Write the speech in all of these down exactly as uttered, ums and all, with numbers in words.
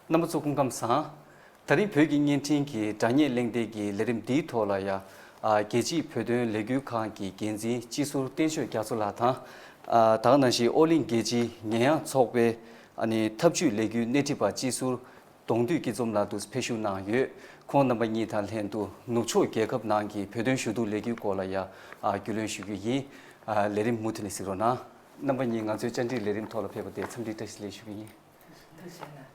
རྣམ་པ་ཚོ་སྐུ་ཁམས་བཟང་། ད་རིང་བོད་ཀྱི་བརྙན་འཕྲིན་གྱི་དྲ་བརྙན་གླེང་སྟེགས་ཀྱི་ལས་རིམ་འདིའི་ཐོག་ལ་ཡ། ཨ། རྒྱལ་སྤྱིའི་བོད་དོན་ལས་འགུལ་ཁང་གི་འགན་འཛིན་སྤྱི་ཟུར་བསྟན་ཆོས་རྒྱ་མཚོ་ལགས་དང་། ཨ། ད་ག་ནང་བཞིན་ཨོ་གླིང་རྒྱལ་སྤྱིའི་ཉེས་ཡངས་ཚོགས་པའི། ཨ་ནི་འཐབ་ཇུས་ལས་འགུལ་སྣེ་ཁྲིད་པ་སྤྱི་ཟུར་གདོང་འདུས་སྐྱིད་འཛོམས་ལགས་འདུག་ཕེབས་བཞུགས་གནང་ཡོད། ཁོང་རྣམ་པ་གཉིས་དང་ལྷན་དུ་ནུབ་ཕྱོགས་རྒྱལ་ཁབ་ནང་གི་བོད་དོན་ཞུ་གཏུག་ལས་འགུལ་སྐོར་ལ་ཡ། ཨ། རྒྱུས་ལོན་ཞུ་རྒྱུ་ཡིན། ཨ། ལས་རིམ་མུ་མཐུད་ནས་གཟིགས་རོགས་གནང་། རྣམ་པ་གཉིས་ང་ཚོའི་བཅར་འདྲིའི་ལས་རིམ་ཐོག་ལ་ཕེབས་པ་དེ་འཚམས་འདྲི་བཀྲ་ཤིས་བདེ་ལེགས་ཞུ་རྒྱུ་ཡིན། ཐུགས་རྗེ་གནང་། ཐུགས་རྗེ་གནང་།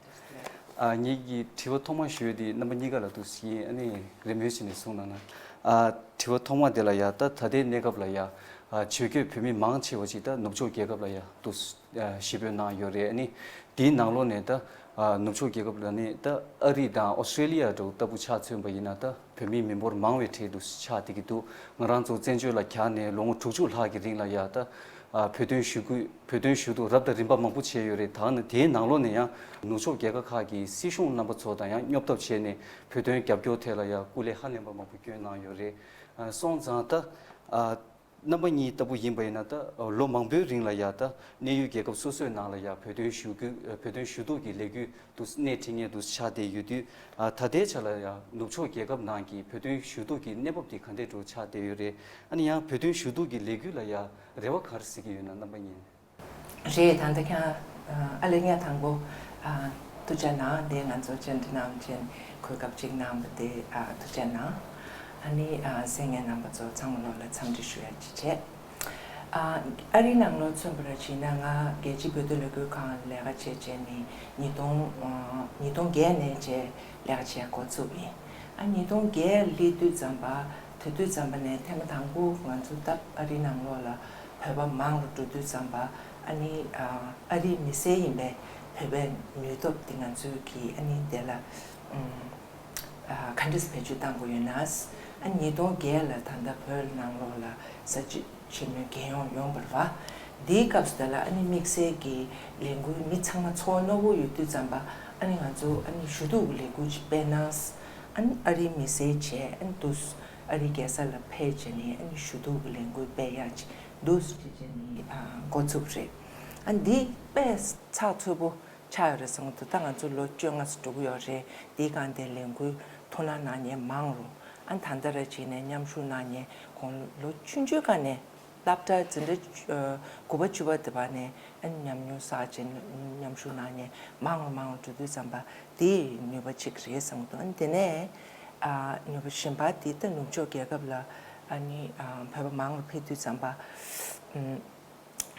ཨ། ངེད་ཀྱི་དྲི་བ་ཐོག་མ་ཞུ་ཡས་དེ་རྣམ་པ་གཉིས་ཀ་ལ་འདུག་ཡིན། ཨ་ནི་རེ་སྨོན་བྱས་ནས་གསུང་གནང་ན། ཨ། དྲི་བ་ཐོག་མ་དེ་ལ་ཡ། ད་ད་ལྟའི་གནས་སྐབས་ལ་ཡ། ཨ། བོད་སྐྱོད་བོད་མི་མང་ཆེ་བ་ཅིག་ད་ནུབ་ཕྱོགས་རྒྱལ་ཁབ་ལ་ཡ་འདུག་ཨ། གཞིས་སྤོས་གནང་ཡོད་རེད། ཨ་ནི་དེའི་ནང་ལོགས་ནས་ད། ཨ། ནུབ་ཕྱོགས་རྒྱལ་ཁབ་ལ་ནི་ད་ཨ་རི་དང་ཨོ་སི་ཀྲེ་ལི་ཡ་འདྲ་བོ་ལྟ་བུ་ཆ་མཚོན་པ་ཡིན་ན། ད་བོད་མི་མི་འབོར་མང་བའི་གྲས་དུ་ཆགས་བསྡད་ཀྱི་འདུག་ང་རང་ཚོ་བཙན་བྱོལ་ལ་གྱར་ནས་ལོ་ངོ་དྲུག་ཅུ་ལྷག་གི་རིང་ལ་ཡ། ད། ཨ། བོད་དོན་ཞུ་སྐུལ་བོད་དོན་ཞུ་གཏུག་རབ་དང་རིམ་པ་མང་པོ་བྱས་ཡོད་རེད། ད་ནི་དེའི་ནང་ལོགས་ནས་ཡང་ནུབ་ཕྱོགས་རྒྱལ་ཁབ་ཁག་གི་སྲིད་གཞུང་རྣམ་པ་ཚོ་དང་ཡང་སྙོབ་ཐབས་བྱས་ནས་བོད་དོན་རྒྱབ་སྐྱོར་ཐད་ལ་ཡ་སྐུ་ལས་ཧ་ལས་པ་མང་པོ་བསྐྱོན་གནང་ཡོད་རེད། ཨ། སོང་ཙང་ད། ཨ། རྣམ་པ་གཉིས་ལྟ་བུ་ཡིན་པ་ཡིན་ན། ད་ལོ་མང་པོའི་རིང་ལ་ཡ། ད་གནས་ཡུལ་རྒྱལ་ཁབ་སོ་སོའི་ནང་ལ་ཡ་བོད་དོན་ཞུ་སྐུལ་བོད་དོན་ཞུ་གཏུག་གི་ལས་འགུལ་དུ་སྣེ་ཁྲིད་མཁན་དུ་ཆགས་བསྡད་ཡོད་དུས། ཨ། ད་ལྟའི་ཆ་ལ་ཡ་ནུབ་ཕྱོགས་རྒྱལ་ཁབ་ནང་གི་བོད་དོན་ཞུ་གཏུག་གི་གནས་བབ་དེ་ག་འདྲས་འདྲ་བོ་ཆགས་བསྡད་ཡོད་རེད། ཨ་ནི་ཡང་བོད་དོན་ཞུ་གཏུག་གི་ལས་འགུལ་ལ་ཡ་རེ་བ་ག་རེ་གཟིགས་ཀྱི་ཡོད་ན། རྣམ་པ་གཉིས། རེད། ད་ལྟ་ཁྱེད་ཨ་ལེ་ཉ་དང་པོ། ཨ། ཐུགས་རྗེ་གནང་། དེ་ང་ཚོ་བཅར་འདྲི་གནང་མཁན་གོ་སྐབས་ཅིག་གནང་བ་དེ། ཨ། ཐུགས་རྗེ་གནང་། ཨ་ནི། ཨ། གསན་མཁན་རྣམ་པ་ཚོ་ཚང་མ་ལོ་ལ་འཚམས་འདྲི་ཞུ་ཡ་ཅིག་བྱས། ཨ། ཨ་རིའི་ནང་ལོགས་མཚོན་པ་ར་བྱས་ན། ང་རྒྱལ་སྤྱིའི་བོད་དོན་ལས་འགུལ་ཁང་ལ་ལས་ཀ་བྱས་བྱས་ནས་ཉིས་སྟོང་། ཨ། ཉིས་སྟོང་བརྒྱད་ནས་བྱས་ལས་ཀ་བྱེད་འགོ་ཚུགས་ཡིན། ཨ། ཉིས་སྟོང་བརྒྱད་སླེབས་དུས་ཙམ་པ། དེ་དུས་ཙམ་པ་ནས་ཐེངས་མ་དང་པོ་ང་ཚོ་ད་ཨ་རིའི་ནང་ལོགས་ལ་བོད་པ་མང་རུ་འགྲོ་དུས་ཙམ་པ། ཨ་ནི། ཨ། ཨ་རིའི་མི་སེར་ཡིན་པའི་བོད་པའི་ནུས་སྟོབས་དེ་ང་ཚོས་ཀྱིས་ཨ་ནི་དེ་ལ། ཨུམ། ཨ། ག་འདྲས་བེད་སྤྱོད་གཏང་དགོས་ཡོད་ན། ཨ། ཉིས་སྟོང་བརྒྱད་ལ་ད་ལྟ་བོད་ནང་ལོགས་ལ་ས་བྱི་ཆེན་མོའི་རྒྱལ་ཡོངས་ཡོང་བ་རེད་པ། དེའི་སྐབས་སུ་དེ་ལ་ཨ་ནི་དམིགས་བསལ་གྱི་ལས་འགུལ། མི་ཚང་མ་ཚོར་བ་རྣོ་པོ་ཡོད་དུས་ཙམ་པ། ཨ་ནི་ང་ཚོ་ཨ་ནི་ཞུ་གཏུག་གི་ལས་འགུལ་ཅིག་སྤེལ་ན། ཨ་ནི་ཨ་རིའི་མི་སེར་བྱས། ཨ་ནི་དུས་སུ་ཨ་རིའི་རྒྱལ་ས་ལ་ཕེབས་བྱས་ནས་ཨ་ནི་ཞུ་གཏུག་གི་ལས་འགུལ་སྤེལ་ཡག་ཅིག་འདུག་སེ་བྱས་ནས། ཨ། འགོ་ཚུགས་རེད། ཨ། འདི་དཔེ་ཚགས་ཚུད་པོ་ཆགས་ཡོད་རེད་བསམ་གྱི་འདུག་ད་ང་ཚོ་ལོ་བཅོ་ལྔ་ཙམ་འགྲོ་གི་ཡོད་རེད། དེའི་སྒང་དེར་ལས་འགུལ་ཐུགས་སྣང་གནང་མཁན་མང་རུང་། ཨ། ད་ལྟ་ར་བྱས་ནས་མཉམ་ཞུགས་གནང་མཁན་ཁོང་ལོ་ཆུང་ཆུང་སྒང་ནས་སློབ་གྲྭ་འཛིན་གྲྭ། ཨ། དགུ་པ་བཅུ་པ་དེ་བར་ནས། ཨ། ཉམས་མྱོང་བསགས་བྱས་མཉམ་ཞུགས་གནང་མཁན་མང་རུ་མང་རུ་འགྲོ་དུས་ཙམ་པ། དེ་ནུས་པ་གཅིག་རེད་བསམ་གྱི་འདུག་ཨ། དེ་ནས། ཨ། ནུས་པ་གཞན་པ་དེ་ད་ནུབ་ཕྱོགས་རྒྱལ་ཁབ་ལ། ཨ་ནི། ཨ། བོད་པ་མང་རུ་ཕེབས་དུས་ཙམ་པ། ཨུམ།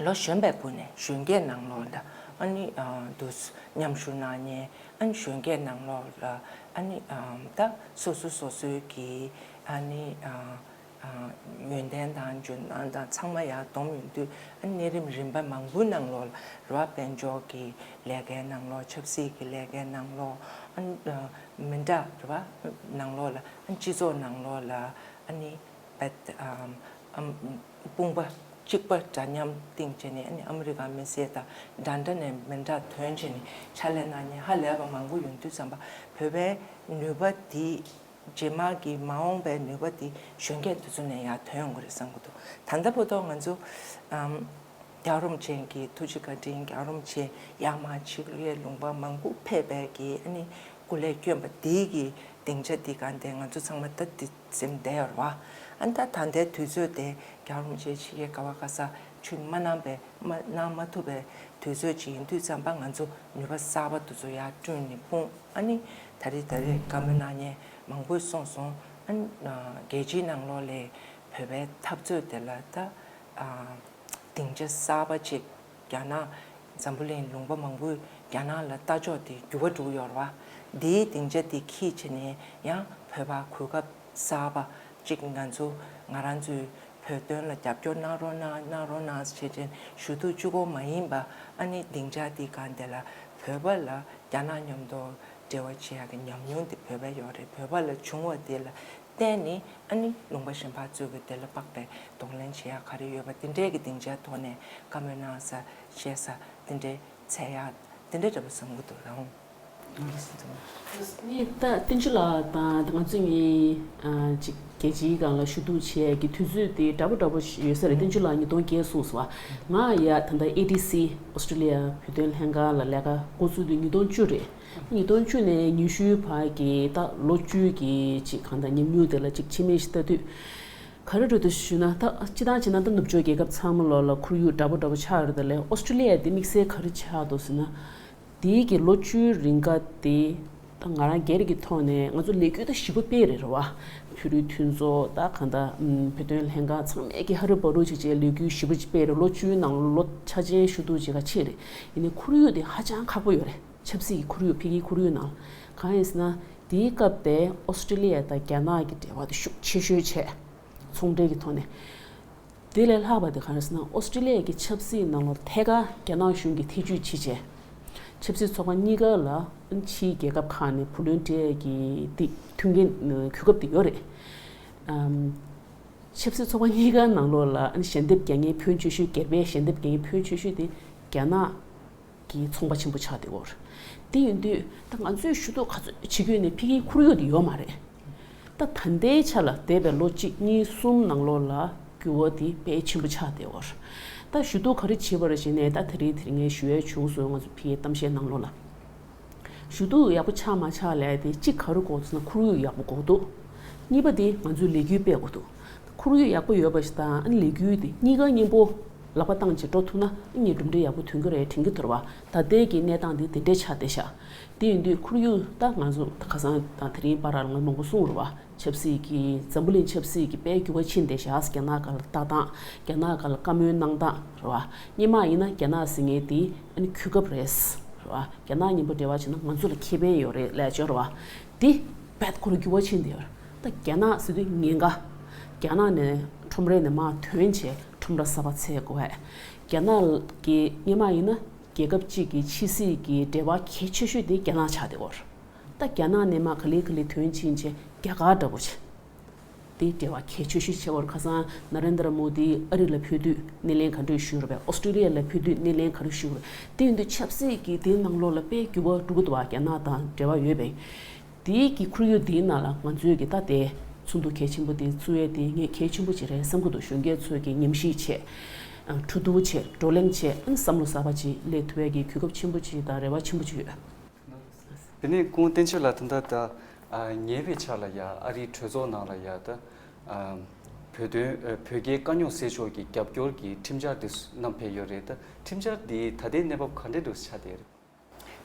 ལོ་གཞོན་པའི་སྒང་ནས་གཞོན་སྐྱེས་ནང་ལོགས་ལ། ཨ་ནི། ཨ། དུ་མཉམ་ཞུགས་གནང་མཁན། ཨ་ནི་གཞོན་སྐྱེས་ནང་ལོགས་ལ། ཨ་ནི། ཨ། ད་སོ་སོ་སོ་སོའི་གི། ཨ་ནི། ཨ། ཨ། ཡོན་ཏན་དང་འཇོན་ཐང་དང་ཚང་མ་ཡར་བསྡོམས་ཡོང་དུས། ཨ་ནི་གནས་རིམ་རིམ་པ་མང་པོའི་ནང་ལོགས་ལ་རེད་པ། དཔལ་འབྱོར་གྱི་ལས་ཀའི་ནང་ལོགས། ཆབ་སྲིད་ཀྱི་ལས་ཀའི་ནང་ལོགས། ཨ་ནི། ཨ། མི་འདྲ་རེད་པ། ནང་ལོགས་ལ། ཨ་ནི་སྤྱི་ཚོགས་ནང་ལོགས་ལ། ཨ་ནི། བེད། ཨམ། ཨམ། དཔུང་པ་གཅིག་པ་འདྲ་མཉམ་བཏིང་བྱས་ནས། ཨ་ནི་ཨ་མི་རི་ཀ་མི་སེར་དང་འདྲ་འདྲ་ནས་མི་འདྲ་ཐོན་བྱས་ནས་ཕྱག་ལས་གནང་མཁན་ཧ་ལས་པ་མང་པོ་ཡོང་དུས་ཙམ་པ། བོད་པའི་ནུས་པ་འདི། རྗེས་མ་གི་མ་འོངས་པའི་ནུས་པ་འདི་གཞོན་སྐྱེས་འདི་ཚོ་ནས་ཡར་ཐོན་ཡོང་གི་རེད་བསམ་གྱི་འདུག་ད་ལྟ་བར་དུ་ང་ཚོ། ཨམ། རྒྱལ་བ་རིན་པོ་ཆེ་གི་ཐུགས་རྗེ་བཀའ་དྲིན། རྒྱལ་བ་རིན་པོ་ཆེ་ཡར་མར་ཕྱི་ལོགས་ལུང་པ་མང་པོ་ཕེབས་པའི་གི། ཨ་ནི་སྐུ་ལས་བསྐྱོན་པ་འདི་གི་སྡིངས་ཆ་འདི་སྒང་དེར་ང་ཚོ་ཚང་མ་ད་འདི་འཛོམས་བསྡད་ཡོད་རེད་པ། ཨ་ནི་ད་ད་ལྟའི་དུས་ཚོད་དེ་རྒྱལ་བ་རིན་པོ་ཆེ་ཕྱི་རྒྱལ་ག་བ་ག་ས་ཆུ་མ་གནང་པའི། མ་གནང་མ་ཐུབ་པའི་དུས་ཚོད་ཅིག་ཡིན་དུས་ཙམ་པ། ང་ཚོ་ནུས་པ་གསར་པ་འདི་ཚོ་ཡར་བསྐྲུན་ནས་སྤུངས། ཨ་ནི་ད་རེས་ད་རེས་བཀའ་མོལ་གནང་མཁན་མང་པོས་གསུངས་སོང་། ཨ་ནི། ཨ། རྒྱལ་སྤྱིའི་ནང་ལོགས་ལ་བོད་པའི་འཐབ་རྩོད་དེ་ལ་ད། ཨ། སྡིངས་ཆ་གསར་པ་ཅིག་རྒྱ་ནག། འཛམ་བུ་གླིང་ལུང་པ་མང་པོས་རྒྱ་ནག་ལ་ལྟ་ཕྱོགས་དེ་འགྱུར་བ་འགྲོ་གི་ཡོད་རེད་པ། འདིའི་སྡིངས་ཆ་དེ་འཁྱེར་བྱས་ནས་ཡང་བོད་པ་གོ་སྐབས་གསར་པ་ཅིག་ང་ཚོ། ང་རང་ཚོའི་བོད་དོན་ལ་རྒྱབ་སྐྱོར་གནང་རོགས་གནང་། གནང་རོགས་གནང་ཟེར་བྱས་ཞུ་གཏུག་གཅིག་པོ་མ་ཡིན་པ། ཨ་ནི་སྡིངས་ཆ་དེ་སྒང་དེ་ལ་བོད་པ་ལ་རྒྱ་ནག་མཉམ་དུ་འབྲེལ་བ་བྱེད་ཡག་གི་ཉམས་མྱོང་དེ་བོད་པའི་ཡོད་རེད། བོད་པ་ལ་བྱུང་བ་དེ་ལ་བརྟེན་ནས། ཨ་ནི་ལུང་པ་གཞན་པ་ཚོས་ཀྱིས་དེ་ལ་དཔག་པའི་གདོང་ལེན་བྱེད་ཡག་ག་རེ་ཡོད་པ། དེ་འདྲའི་གི་སྡིངས་ཆའི་ཐོག་ནས་བཀའ་མོལ་གནང་ས། བཤད་ས། དེ་འདྲའི་འཚོལ་ཡག་དེ་འདྲ་འདྲ་པོ་བསམ་གྱི་འདུག་རང་། ངས་ད་བསྟན་ཆོས་ལགས་དང་ང་ཚོ་གཉིས་ཅིག་རྒྱལ་སྤྱིའི་སྒང་ལ་ཞུ་གཏུག་བྱས་ཀྱི་དུས་ཚོད་དེ་འདྲ་པོ་འདྲ་པོ་ཞིག་ཡོད་ས་རེད། བསྟན་ཆོས་ལགས་ཉིས་སྟོང་བརྒྱད་གསུངས་སོང་བ། ང་ཡ་ད་ལྟ་ཨེ་ཌི་སི་ཨོ་སི་ཀྲི་ལི་ཡ་བོད་དོན་ལྷན་ཁང་ལ་ལས་ཀ་འགོ་བཙུགས་དུས་ཉིས་སྟོང་བཅུ་རེད། ཉིས་སྟོང་བཅུ་ནས་ཉི་ཤུའི་བར་གྱི་ད་ལོ་བཅུའི་གི་ཅིག་གང་ལྟར་ཉམས་མྱོང་དེ་ལ་ཅིག་ཕྱི་མིག་ཞིག་ལྟ་དུས། ག་རེ་འགྲོ་འདུག་ཞུས་ན། ད་སྤྱི་བཏང་བྱས་ན་ད་ནུབ་ཕྱོགས་རྒྱལ་ཁབ་ཚང་མ་ལོག་ལ་ཁོར་ཡུག་འདྲ་པོ་འདྲ་པོ་ཆགས་ཡོད་རེད། ད་ལས་ཨོ་སི་ཀྲི་ལི་ཡ་དེ་དམིགས་བསལ་ག་རེ་ཆགས་འདུག་ཟེར་ན། དེའི་གི་ལོ་བཅུའི་རིང་ག་དེ་ད་ང་རང་སྒེར་གྱི་ཐོག་ནས་ང་ཚོ་ལས་འགུལ་ད་ཞེ་པོ་སྤེལ་རེད་རེད་བ། བོད་རིགས་མཐུན་ཚོགས་ད་གང་ལྟར་བོད་དོན་ལྷན་ཁང་ཚང་མས་ཀྱི་ཧ་རུ་བ་རུ་བྱས་བྱས་ལས་འགུལ་ཞེ་པོ་ཅིག་སྤེལ་རེད། ལོ་བཅུའི་ནང་ལོ་ཆ་ཆེན་ཞུ་གཏུག་བྱེད་ག་ཕྱིན་རེད། ཡིན་ནའི་ཁོར་ཡུག་དེ་ཧ་ཅང་ཁག་པོ་ཡོད་རེད། ཆབ་སྲིད་ཀྱི་ཁོར་ཡུག་ཕ་གིའི་ཁོར་ཡུག་ནང་གང་ཡིན་ཟེར་ན། དེའི་སྐབས་དེ་ཨོ་སི་ཀྲི་ལི་ཡ་དང་རྒྱ་ནག་གི་འབྲེལ་བ་དེ་ཤུགས་ཆེ་ཤོས་བྱས། ཚོང་འབྲེལ་གྱི་ཐོག་ནས། དེ་ལས་ལྷག་པ་དེ་ག་རེ་ཟེར་ན། ཨོ་སི་ཀྲི་ལི་ཡ་གི་ཆབ་སྲིད་ནང་ལོགས་ཐད་ཀར་རྒྱ་ནག་གཞུང་གིས་ཐེ་ཇུས་བྱེད་བྱས། ཆབ་སྲིད་ཚོགས་པ་གཉིས་ཀ་ལ་ཕྱིའི་རྒྱལ་ཁབ་ཁག་ནས་བུ་ལོན་སྤྲད་ཀྱི་དེ་མཐུན་རྐྱེན་གོ་སྐབས་དེ་ཡོད་རེད། ཨམ། ཆབ་སྲིད་ཚོགས་པ་གཉིས་ཀ་ནང་ལོགས་ལ་ཞལ་འདེབས་རྒྱག་མཁན་ཕོན་ཆེ་ཤོས། སྒེར་པའི་ཞལ་འདེབས་རྒྱག་མཁན་ཕོན་ཆེ་ཤོས་དེ་རྒྱ་ནག་གི་ཚོང་པ་ཆེན་པོ་ཆགས་བསྡད་ཡོད་རེད། དེ་ཡིན་དུས་ད་ང་ཚོས་ཞུ་གཏུག་ག་ཚོད་བྱེད་ཀྱི་ཡོད་ནའི་ཕ་གིའི་ཁོར་ཡུག་དེ་ཡོད་མ་རེད། ད་ད་ལྟའི་ཆ་ལ་འདས་པའི་ལོ་གཅིག་གཉིས་གསུམ་ནང་ལོགས་ལ་འགྱུར་བ་དེ་དཔེ་ཆེན་པོ་ཆགས་བསྡད་ཡོད་རེད། ད་ཞུ་གཏུག་ག་རེ་བྱེད་པ་རེད་ཟེར་ནས་ད་དེ་རིང་དེ་རིང་ངས་ཞུ་ཡས་བྱུང་སོང་། ང་ཚོ་ཕ་གིའི་གཏམ་བཤད་ནང་ལོགས་ལ། ཞུ་གཏུག་ཡག་པོ་ཆགས་མ་ཆགས་ལབ་ཡ་དེ་གཅིག་ག་རེ་དགོས་ཟེར་ན་ཁོར་ཡུག་ཡག་པོ་དགོས་འདུག་གཉིས་པ་དེ་ང་ཚོས་ལས་འགུལ་སྤེལ་དགོས་འདུག་ཁོར་ཡུག་ཡག་པོ་ཡོད་པ་ཞིག་དང་ཨ་ནི་ལས་འགུལ་དེ་གཉིས་ཀ་མཉམ་པོ་ལག་པ་བཏང་བྱས་འགྲོ་ཐུབ་ན་ཨ་ནི་གྲུབ་འབྲས་ཡག་པོ་ཐོན་གྱི་རེད་དྲན་གྱི་འདུག་རེད་བ། ད་ལྟའི་གི་གནས་སྟངས་དེ་དེ་འདྲས་ཆགས་བསྡད་ཤག་དེ་ཡིན་དུས་ཁོར་ཡུག་ད་ང་ཚོ་ད་ཁ་སང་དང་དེ་རིང་བར་ལ་ང་མང་པོ་གསུངས་རེད་བ། ཆབ་སྲིད་ཀྱི་འཛམ་བུ་གླིང་ཆབ་སྲིད་ཀྱི་དཔེ་འགྱུར་བ་ཕྱིན་བསྡད་ཤག་རྒྱ་ནག་སྒང་ལ་ལྟ་སྟངས། རྒྱ་ནག་སྒང་ལ་བཀའ་མོལ་གནང་སྟངས་རེད་བ། སྔོན་མ་ཡིན་ན་རྒྱ་ནག་ཟེར་མཁན་དེ་ཨ་ནི་གོ་སྐབས་རེད་རེད་བ། རྒྱ་ནག་མཉམ་པོ་འབྲེལ་བ་བྱས་ན་ང་ཚོ་ལ་ཁེ་ཕན་ཡོད་རེད་ལབ་ཡ་ཅིག་ཡོད་རེད་བ། དེ་རྦད་ཁོ་རང་འགྱུར་བ་ཕྱིན་བསྡད་ཡོད་རེད། ད་རྒྱ་ནག་ཟེར་དུས་ཉེན་ཁ། རྒྱ་ནག་ནས་ཁྲོམ་ར་ནས་མར་ཐོན་བྱས་ཁྲོམ་ར་གསར་པ་འཚོལ་དགོས་པས། རྒྱ་ནག་གི་སྔོན་མ་ཡིན་ན་རྒྱལ་ཁབ་གཅིག་གི་ཕྱི་སྲིད་ཀྱི་འབྲེལ་བ་གལ་ཆེ་ཤོས་དེ་རྒྱ་ནག་ཆགས་བསྡད་ཡོད་རེད། ད་རྒྱ་ནག་ནས་མར་ག་ལེ་ག་ལེ་ཐོན་ཕྱིན་བྱས་རྒྱ་གར་འདྲ་པོ་བྱས། དེའི་འབྲེལ་བ་གལ་ཆེ་ཤོས་ཆེ་བར། ཁ་སང་ན་རེན་དྲ་མོ་དིས་ཨ་རི་ལ་ཕེབས་དུས་སྣེ་ལེན་ག་འདྲས་ཞུས་རེད་པས། ཨོ་སི་ཀྲི་ལི་ཡ་ལ་ཕེབས་དུས་སྣེ་ལེན་ག་རེ་ཞུས་རེད། དེ་ཡིན་དུས་ཆབ་སྲིད་ཀྱི་དེའི་ནང་ལོགས་ལ་དཔེ་འགྱུར་བ་འགྲོ་གི་འདུག་བ། རྒྱ་ནག་དང་འབྲེལ་བ་ཡོད་པས། དེའི་གི་ཁོར་ཡུག་དེའི་ནང་ལ་ང་ཚོས་ཀྱི་ད་ལྟའི་ཚོགས་འདུ་གལ་ཆེན་པོ་དེ་བཙུགས་ཡས་དེ་ངས་གལ་ཆེན་པོ་ཅིག་རེད་བསམ་གྱི་འདུག་གཞོན་སྐྱེས་ཚོས་ཀྱི་ཉམས་ཞིབ་བྱས། གྲོས་བསྡུར་བྱས། བགྲོ་གླེང་བྱས། བསམ་བློ་གསར་པ་ཅིག་སླེབས་ཐུབ་ཡས་ཀྱི་གོ་སྐབས་ཆེན་པོ་ཅིག་དང་རེ་བ་ཆེན་པོ་ཅིག་ཡོད། དེ་ནས་སྐུ་ངོ་བསྟན་ཆོས་ལགས། ད་ལྟ་ད་ཉེ་བའི་ཆར་ལ་ཡ་ཨ་རིའི་གྲོས་ཚོགས་ནང་ལ་ཡ་ད་བོད་དོན་བོད་རྒྱའི་དཀའ་རྙོག་སེལ་ཕྱོགས་ཀྱི་རྒྱབ་སྐྱོར་གྱི་ཁྲིམས་འཆར་དེ་བསྣམས་ཕེབས་ཡོད་རེད། ད་ཁྲིམས་འཆར་དེ་ད་ལྟའི་གནས་བབ་ག་འདྲས་འདུག་ཆགས་བསྡད་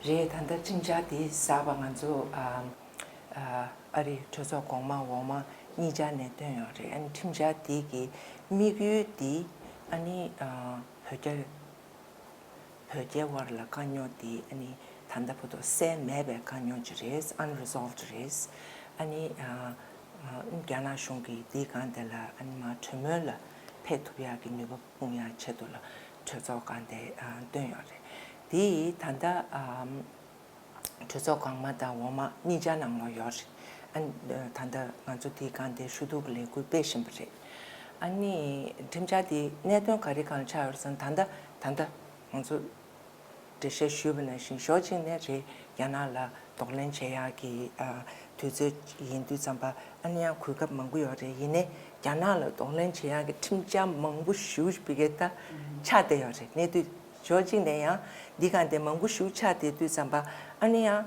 རེད། རེད། ད་ལྟ་ཁྲིམས་འཆར་དེ་གསར་པ་ང་ཚོ་ཨ་རིའི་གྲོས་ཚོགས་གོང་མ་འོག་མ་གཉིས་ཆ་ནས་བཏོན་ཡོད་རེད། ཨ་ནི་ཁྲིམས་འཆར་དེ་གི་དམིགས་ཡུལ་དེ་ཨ་ནི་བོད་རྒྱ། བོད་རྒྱའི་དབར་ལ་དཀའ་རྙོག་འདི་ཨ་ནི་ད་ལྟ་བར་དུ་སེལ་མེད་པའི་དཀའ་རྙོག་ཅིག་རེད། unresolved་རེད། ཨ་ནི་ཨ་ཨ་རྒྱ་ནག་གཞུང་གིས་འདིའི་སྒང་དེ་ལ་ཨ་ནི་མར་གྲོས་མོལ་ལ་ཕེབས་ཐུབ་ཡག་གི་ནུས་པ་སྤུངས་ཡག་ཆེད་དུ་ལ་གྲོས་ཚོགས་སྒང་དེ་ཨ་བཏོན་ཡོད་རེད། འདི་ད་ལྟ་ཨ་གྲོས་ཚོགས་གོང་མ་དང་འོག་མ་གཉིས་ཆ་ནང་ལོགས་ཡོད་རེད། ཨ་ནི་ད་ལྟ་ང་ཚོ་འདིའི་སྒང་དེ་ཞུ་གཏུག་གི་ལས་འགུལ་སྤེལ་བཞིན་པ་རེད། ཨ་ནི་ཁྲིམས་འཆར་འདི་གནད་དོན་ག་རེ་སྒང་ལ་ཆགས་ཡོད་རེད་ཟེར་ན། ད་ལྟ་ད་ལྟ་ང་ཚོ་འགྲེལ་བཤད་ཞུས་པ་ནང་བཞིན་ཞོར་གཅིག་ནས་རེད། རྒྱ་ནག་ལ་གདོང་ལེན་བྱེད་ཡག་གི་ཨ་དུས་ཚོད་ཡིན་དུས་ཙམ་པ་ཨ་ནི་ཡང་གོ་སྐབས་མང་པོ་ཡོད་རེད། ཡིན་ནའི་རྒྱ་ནག་ལ་གདོང་ལེན་བྱེད་ཡག་གི་ཁྲིམས་འཆར་མང་པོ་ཞེ་པོ་ཅིག་ད་ཆགས་བསྡད་ཡོད་རེད། གནས་དུས་ཞོར་གཅིག་ནས་ཡང་འདི་སྒང་དེ་མང་པོ་ཞེ་པོ་ཆགས་བསྡད་དུས་ཙམ་པ་ཨ་ནི་ཡང་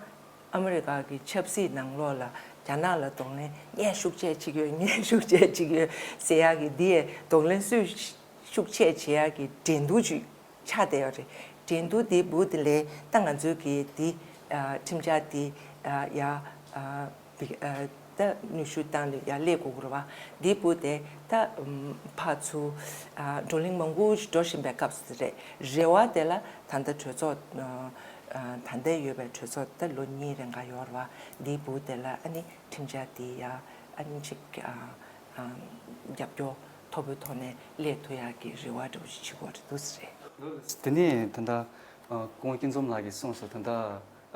ཨ་མི་རི་ཀ་གི་ཆབ་སྲིད་ནང་ལོགས་ལ་རྒྱ་ནག་ལ་གདོང་ལེན་ངས་ཤུགས་ཆེ་བྱེད་ཀྱི་ཡོད། ངས་ཤུགས་ཆེ་བྱེད་ཀྱི་ཡོད་ཟེར་ཡག་གི་འདི་ཡས་གདོང་ལེན་སུས་ཤུགས་ཆེ་བྱེད་ཡག་གི་འགྲན་བསྡུར་ཅིག་ཆགས་བསྡད་ཡོད་རེད། འགྲན་བསྡུར་འདི་བུ་དེ་ལས་ད་ང་ཚོའི་གི་འདི་ཨ་ཁྲིམས་འཆར་འདི་ཨ་ཡ་ཨ་བི་ཨ་ད་གནོན་ཤུགས་བཏང་ནས་ཡར་སླེབས་དགོས་ཀྱི་རེད་བ། འདི་བུ་དེ་ད་ཨམ་ཕར་ཚུར་ཨ་བགྲོ་གླེང་མང་པོ་ཞིག་འགྲོ་བཞིན་པའི་སྐབས་སུ་རེད། རེ་བ་དེ་ལ་ད་ལྟ་གྲོས་ཚོགས་ཨ་ཨ་ད་ལྟ་ཡོད་པའི་གྲོས་ཚོགས་ད་ལོ་གཉིས་རིང་ག་ཡོད་རེད་བ། འདི་བུ་དེ་ལ་ཨ་ནི་ཁྲིམས་འཆར་འདི་ཡ་ཨ་ནི་ཅིག་ཨ་ཨ་རྒྱབ་སྐྱོར་མཐོ་པོའི་ཐོག་ནས་སླེབས་ཐུབ་ཡག་གི་རེ་བ་འདྲ་བོ་ཞིག་བྱེད་དགོས་རེད་འདུག་ཟེར་རེད། དེ་ནས་ད་ལྟ་ཨ་སྐུ་ངོ་སྐྱིད་འཛོམས་ལགས་ཀྱིས་གསུངས་སོང་། ད་ལྟ་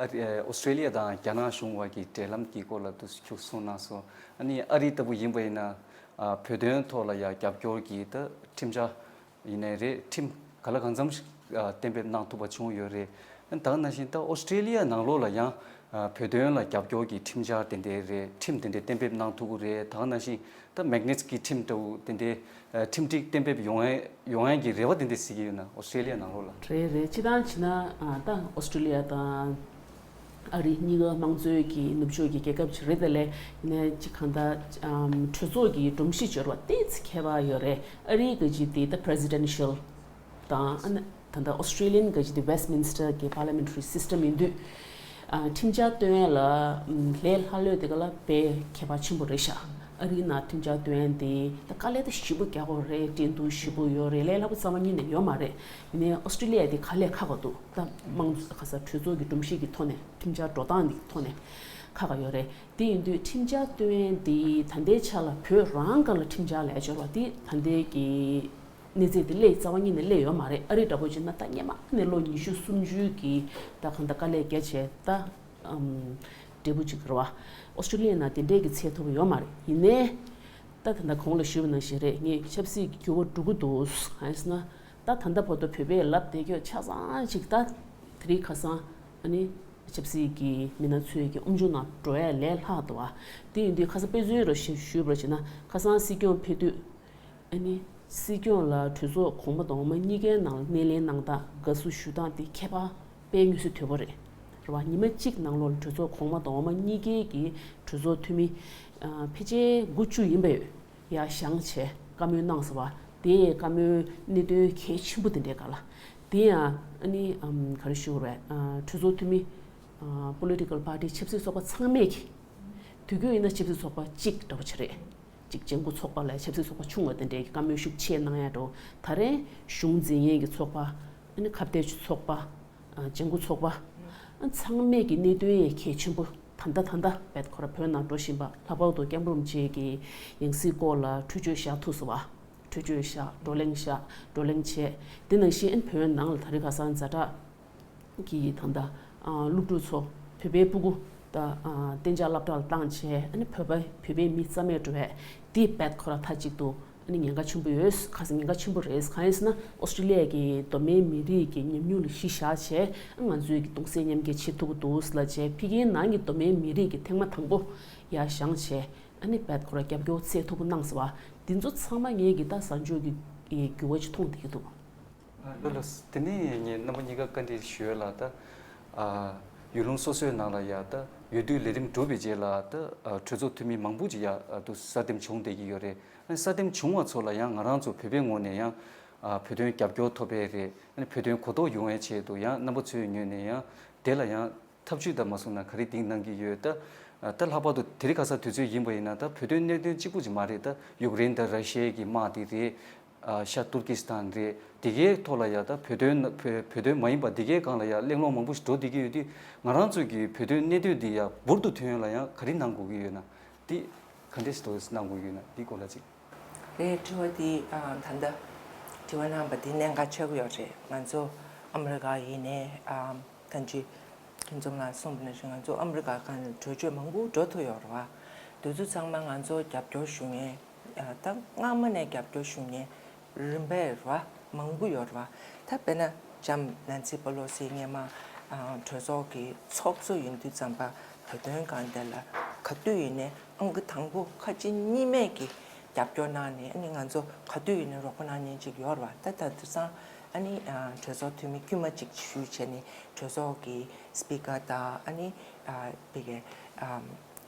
ཨ་རི་ཨོ་སི་ཀྲེ་ལི་ཡ་དང་རྒྱ་ནག་གཞུང་བར་གྱི་འབྲེལ་ལམ་གྱི་སྐོར་ལ་འདུག་ཁྱུག་གསུངས་གནང་སོང་། ཨ་ནི་ཨ་རི་ལྟ་བུ་ཡིན་པ་ཡིན་ན་ཨ་བོད་དོན་ཐོག་ལ་ཡ་རྒྱབ་སྐྱོར་གྱི་ད་ཁྲིམས་འཆར་ཡིན་ནའི་རེད། ཁྲིམས་ག་ལ་གང་འཚམ་ཞིག་ཨ་གཏན་འབེབས་གནང་ཐུབ་པ་བྱུང་ཡོད་རེད། ཨ་ནི་ད་ག་ནང་བཞིན་ད་ཨོ་སི་ཀྲེ་ལི་ཡ་ནང་ལོགས་ལ་ཡང་ བོད་དོན་ལ་རྒྱབ་སྐྱོར་གྱི་ཁྲིམས་འཆར་དེ་འདྲའི་རེད། ཁྲིམས་དེ་འདྲའི་གཏན་འབེབས་གནང་ཐུབ་ཀྱི་རེད། ད་ག་ནང་བཞིན་ད་མེག་ནིས་ཀྱི་ཁྲིམས་འདྲ་བོ་དེ་འདྲའི་ཁྲིམས་སྒྲིག་གཏན་འབེབས་ཡོང་ཡ་ཡོང་ཡ་གི་རེ་བ་དེ་འདྲ་གཟིགས་ཀྱི་ཡོད་ན་ཨོ་སི་ཀྲི་ལི་ཡ་ནང་ལོགས་ལ། རེད་རེད། སྤྱིར་བཏང་བྱས་ན་ད་ཨོ་སི་ཀྲི་ལི་ཡ་དང་ཨ་རི་གཉིས་ཀ་དམངས་གཙོའི་གི་ནུབ་ཕྱོགས་ཀྱི་རྒྱལ་ཁབ་ཅིག་རེད། དེ་ལས་ནས་ཅིག་གང་ལྟར་གྲོས་ཚོགས་ཀྱི་སྒྲོམ་གཞི་སྦྱོར་བ་ཏོག་ཙམ་ཁྱད་པར་ཡོད་རེད། ཨ་རིའི་གི་ཅིག་དེ་ད་པི་རེ་སི་ཌེན་ཤལ་དང་ཨ་ནི་ད་ལྟ་ཨོ་སི་ཀྲི་ལི་ཡན་གི་ཅིག་དེ་ཝེ་སི་ཊི་མིན་སི་ཊར་གི་པར་ལི་མེན་ཊ་རི་སི་སི་ཊམ་ཡིན་དུས། ཁྲིམས་འཆར་བཏོན་ཡ་ལ་ལས་སླ་ལོས་དེ་ག་ལ་དཔེ་ཁྱད་པར་ཆེན་པོ་རེད་ཤག་ཨ་རིའི་ནང་ཁྲིམས་འཆར་བཏོན་ཡ་དེ་ད་དཀའ་ལས་ད་ཞེ་པོ་རྒྱག་དགོས་རེད། འགྲན་བསྡུར་ཞེ་པོ་ཡོད་རེད། ལས་སླ་པོ་རྩ་བ་ཉིད་ནས་ཡོད་མ་རེད། ཡིན་ནའི་ཨོ་སི་ཀྲི་ལི་ཡ་དེ་ག་ལས་ཁག་པོ་འདུག་ད་དམངས་གཙོ་ག་ས་གྲོས་ཚོགས་ཀྱི་སྒྲོམ་གཞི་གི་ཐོག་ནས་ཁྲིམས་འཆར་འགྲོ་སྟངས་དེ་ཐོག་ནས་ཁག་པོ་ཡོད་རེད། དེ་ཡིན་དུས་ཁྲིམས་འཆར་བཏོན་ཡ་དེ་ད་ལྟའི་ཆ་ལ་བོད་རང་སྒང་ལ་ཁྲིམས་འཆར་ལ་སྦྱོར་བ་དེ་ད་ལྟའི་གི་གནས་ཚད་དེ་སླེབས་རྩ་བ་ཉིད་ནས་སླེབས་ཡོད་མ་རེད། ཨ་རི་འདྲ་པོ་བྱས་ན་ད་སྔོན་མ་ནས་ལོ་ཉི་ཤུ་སུམ་ཅུའི་གི་ད་གང་ལྟར་དཀའ་ལས་བརྒྱབ་བྱས་ད་ཨམ་འབྲས་བུ་ཅིག་རེད་བ། ཨོ་སི་ཀྲི་ལི་ཡའི་ནང་དེ་འདྲས་ཀྱི་ཚད་ཐུབ་ཡོད་མ་རེད། ཡིན་ནའི་ད་ད་ལྟ་གོང་ལ་ཞུས་པ་ནང་བཞིན་རེད། ངས་ཆབ་སྲིད་ཀྱི་འགྱུར་བ་འགྲོ་གི་འདུག་གང་ཡིན་ཟེར་ན་ད་ད་ལྟ་བར་དུ་བོད་པས་ལབ་བསྡད་རྒྱུ་ཆ་ཚང་ཅིག་ད་དེ་རིང་ཁ་སང་ཨ་ནི་ཆབ་སྲིད་ཀྱི་མི་སྣ་ཚོའི་གི་དབུ་འབྱུང་ནང་འགྲོ་ཡ་ལས་ལྷག་འདུག་བ། དེ་ཡིན་དུས་ཁ་སང་དཔེ་མཚོན་རེ་ཞིག་ཞུས་པར་བྱས་ན་ཁ་སང་སྲིད་སྐྱོང་ཕེབས་དུས། ཨ་ནི། སྲིད་སྐྱོང་ལ་གྲོས་ཚོགས་གོང་མ་དང་འོག་མ་གཉིས་ཀའི་ནང་ལ་སྣེ་ལེན་གནང་སྟངས་དགའ་བསུ་ཞུ་སྟངས་དེ་ཁྱད་པར་དཔེ་མངོན་གསལ་དོད་པོ་རེད། རེད་བ། ཉི་མ་གཅིག་ནང་ལོགས་ལ་གྲོས་ཚོགས་གོང་མ་དང་འོག་མ་གཉིས་ཀའི་གི་གྲོས་ཚོགས་འཐུས་མི་ཨ་ཕལ་ཆེར་དགུ་བཅུ་ཡིན་པ་ཡོད། ཡར་བཞེངས་བྱས་བཀའ་མོལ་གནང་ཟེར་བ། དེ་བཀའ་མོལ་གནད་དོན་གལ་ཆེན་པོ་དེ་འདྲའི་སྒང་ལ། དེ་ཡང་ཨ་ནི་ཨམ་ག་རེ་ཞུ་དགོས་རེད། ཨ་གྲོས་ཚོགས་འཐུས་མི་ཨ་པོ་ལི་ཊི་ཀལ་པར་ཊི་ཆབ་སྲིད་ཚོགས་པ་ཚང་མས་ཀྱི། དུས་རྒྱུན་ཡིན་ན་ཆབ་སྲིད་ཚོགས་པ་གཅིག་འདྲ་པོ་ཅིག་རེད། ཅིག་ལྗང་གུ་ཚོགས་པ་ལ་ཆབ་སྲིད་ཚོགས་པ་ཆུང་བ་དེ་འདྲའི་བཀའ་མོལ་ཤུགས་ཆེ་གནང་ཡ་འགྲོ། ད་རེས་གཞུང་འཛིན་མཁན་གྱི་ཚོགས་པ། ཨ་ནི་ཁ་གཏད་ཚོགས་པ། ཨ་ལྗང་གུ་ཚོགས་པ། ཨ་ཚང་མས་ཀྱི་གནད་དོན་ཡང་གལ་ཆེན་པོ་ད་ལྟ་ད་ལྟ་བེད་ཁོ་ར་བོད་ནང་འགྲོ་བཞིན་པ། ལྷག་པར་དུ་སྐྱབས་མགོན་རིན་པོ་ཆེ་གི་ཡང་སྲིད་སྐོར་ལ་གྲོས་ཆོད་བཞག་ཐུབ་སོང་བ། གྲོས་ཆོད་བཞག་བགྲོ་གླེང་བཞག་བགྲོ་གླེང་བྱས། དེ་ནང་བཞིན་ཨ་ནི་བོད་ནང་ལ་ད་རེས་ཁ་སང་ཛ་དྲག་གི་ད་ལྟ་ཨ་སློབ་ཕྲུག་ཚོ་བོད་པའི་སྤུ་གུ་ད་ཨ་གཏན་འཇགས་སློབ་གྲྭ་ལ་བཏང་བྱས། ཨ་ནི་བོད་པ་བོད་པའི་མི་རྩ་མེད་འགྲོ་བས། དེ་རྦད་ཁོ་ར་མཐའ་གཅིག་ཏུ་ཨ་ནི་ཉེན་ཁ་ཆེན་པོ་ཡོད། ཁ་སང་ཉེན་ཁ་ཆེན་པོ་རེད། གང་ཡིན་ཟེར་ན་ཨོ་སི་ཀྲི་ལི་ཡ་གི་མདོ་སྨད་མི་རིགས་ཀྱི་ཉམས་མྱོང་ལ་གཞི་བཞག་བྱས། ང་ཚོས་ཀྱི་གདུང་སེམས་མཉམ་སྐྱེད་བྱེད་ཐུབ་ཀྱི་འདུག་ལབ་བྱས། ཕ་གིའི་ནང་གི་མདོ་སྨད་མི་རིགས་ཀྱི་ཐེངས་མ་དང་པོ་ཡར་བཞེངས་བྱས། ཨ་ནི་རྦད་ཁོ་ར་རྒྱབ་སྐྱོར་བྱེད་ཐུབ་པ་གནང་ཟེར་བ། འདི་ཚོ་ཚང་མ་ངས་ཀྱི་ད་གཟའ་མཇུག་གི་འགྱུར་བ་ཅིག་མཐོང་བསྡད་ཀྱི་འདུག་ལགས་ལགས། དེ་ནས་ངས་རྣམ་པ་གཉིས་ཀ་བཀའ་འདྲི་ཞུ་ཡ་ལ། ད་ཨ་ཡུལ་ལུང་སོ་སོའི་ནང་ལ་ཡ་ད་འོས་བསྡུའི་ལས་རིམ་གྲུབ་པའི་རྗེས་ལ་ད་ཨ་གྲོས་ཚོགས་འཐུས་མི་མང་པོ་ཅིག་ཡ་ཨ་དུ་གསར་འདེམས་བྱུང་བསྡད་ཀྱི་ཡོད་རེད། ཨ་གསར་འདེམས་བྱུང་བ་ཚོ་ལ་ཡང་ང་རང་ཚོ་བོད་པའི་ངོས་ནས་ཡང་ཨ་བོད་དོན་རྒྱབ་སྐྱོར་ཐོབ་པའི་རེད། ཨ་ནི་བོད་དོན་གོ་རྟོགས་ཡོང་བའི་ཆེད་དུ་ཡང་རྣམ་པ་ཚོའི་ངོས་ནས་ཡང་དེ་ལ་ཡང་ཐབས་ཇུས་དང་མ་སོང་ན་ག་རེ་གཏིང་གནང་གི་ཡོད། ད་ད་ལྷག་པར་དུ་དེ་རིང་ཁ་སང་དུས་ཚོད་ཡིན་པ་ཡིན་ན་ད་བོད་དོན་གནད་དོན་གཅིག་པུ་ཅིག་མ་རེད། ད་ཡུཀ་རེན་དང་ར་ཤི་ཡའི་གི་དམག་དེ་རེད། ཨ་ཤ་ཏུར་ཀི་སི་ཐན་རེད། དེ་གའི་ཐོག་ལ་ཡ་ད་བོད་དོན་བོད་བོད་དོན་མ་ཡིན་པ་དེ་གའི་སྒང་ལ་ཡ་གླེང་སློང་མང་པོ་ཞིག་འགྲོ་བསྡད་ཀྱི་ཡོད་དུས། ང་རང་ཚོ་གི་བོད་དོན་གནད་དོན་འདི་ཡ་འབུར་དུ་ཐོན་ཡ་ལ་ཡང་ག་རེ་གནང་དགོས་ཀྱི་ཡོད་ན། འདི་ག་འདྲས་ཞིག་གནང་དགོས་ཀྱི་ཡོད་ན་འདི་སྐོར་ལ་ཅིག་རེད། དྲི་བ་འདི་ཨ་ད་ལྟ་དྲི་བ་གནང་པ་འདི་གནད་འགག་ཆེ་པོ་ཡོད་རེད། ང་ཚོ་ཨ་མི་རི་ཀ་ཡིན་ནའི་ཨ་ད་ཅི་ཁྱེད་ཚོ་ལ་གསུངས་པ་ནང་བཞིན་ང་ཚོ་ཨ་མི་རི་ཀ་སྒང་ལ་གྲོས་ཆོད་མང་པོ་འགྲོ་ཐུབ་ཡོད་རེད་བ། དེ་ཚོ་ཚང་མ་ང་ཚོ་རྒྱབ་སྐྱོར་ཞུ་མཁན་ཨ་ད་སྔ་མ་ནས་རྒྱབ་སྐྱོར་ཞུ་མཁན་རིམ་པས་རེད་བ། མང་པོ་ཡོད་རེད་བ། ད་དཔེར་ན་ལྕམ་ནན་སི་པེ་ལོ་སི་སྔོན་མ་ཨ་གྲོས་ཚོགས་ཀྱི་ཚོགས་གཙོ་ཡིན་དུས་ཙམ་པ་བོད་དོན་སྒང་དེ་ལ་ག་དུས་ཡིན་ནའི་ཨང་ཀི་དང་པོ་ཁ་ཕྱེ་གཉིས་མེད་ཀྱི་རྒྱབ་སྐྱོར་གནང་ནས། ཨ་ནི་ང་ཚོ་ག་དུས་ཡིན་ནའི་རོགས་པ་གནང་མཁན་ཅིག་ཡོད་རེད་བ། ད་ད་དེང་སང་ཨ་ནི་ཨ་གྲོས་ཚོགས་འཐུས་མི་དཀྱུས་མ་གཅིག་ཞུས་བྱས་ནས་གྲོས་ཚོགས་ཀྱི་སི་པི་ཀར་དང་ཨ་ནི་ཨ་བི་གའི་ཨ་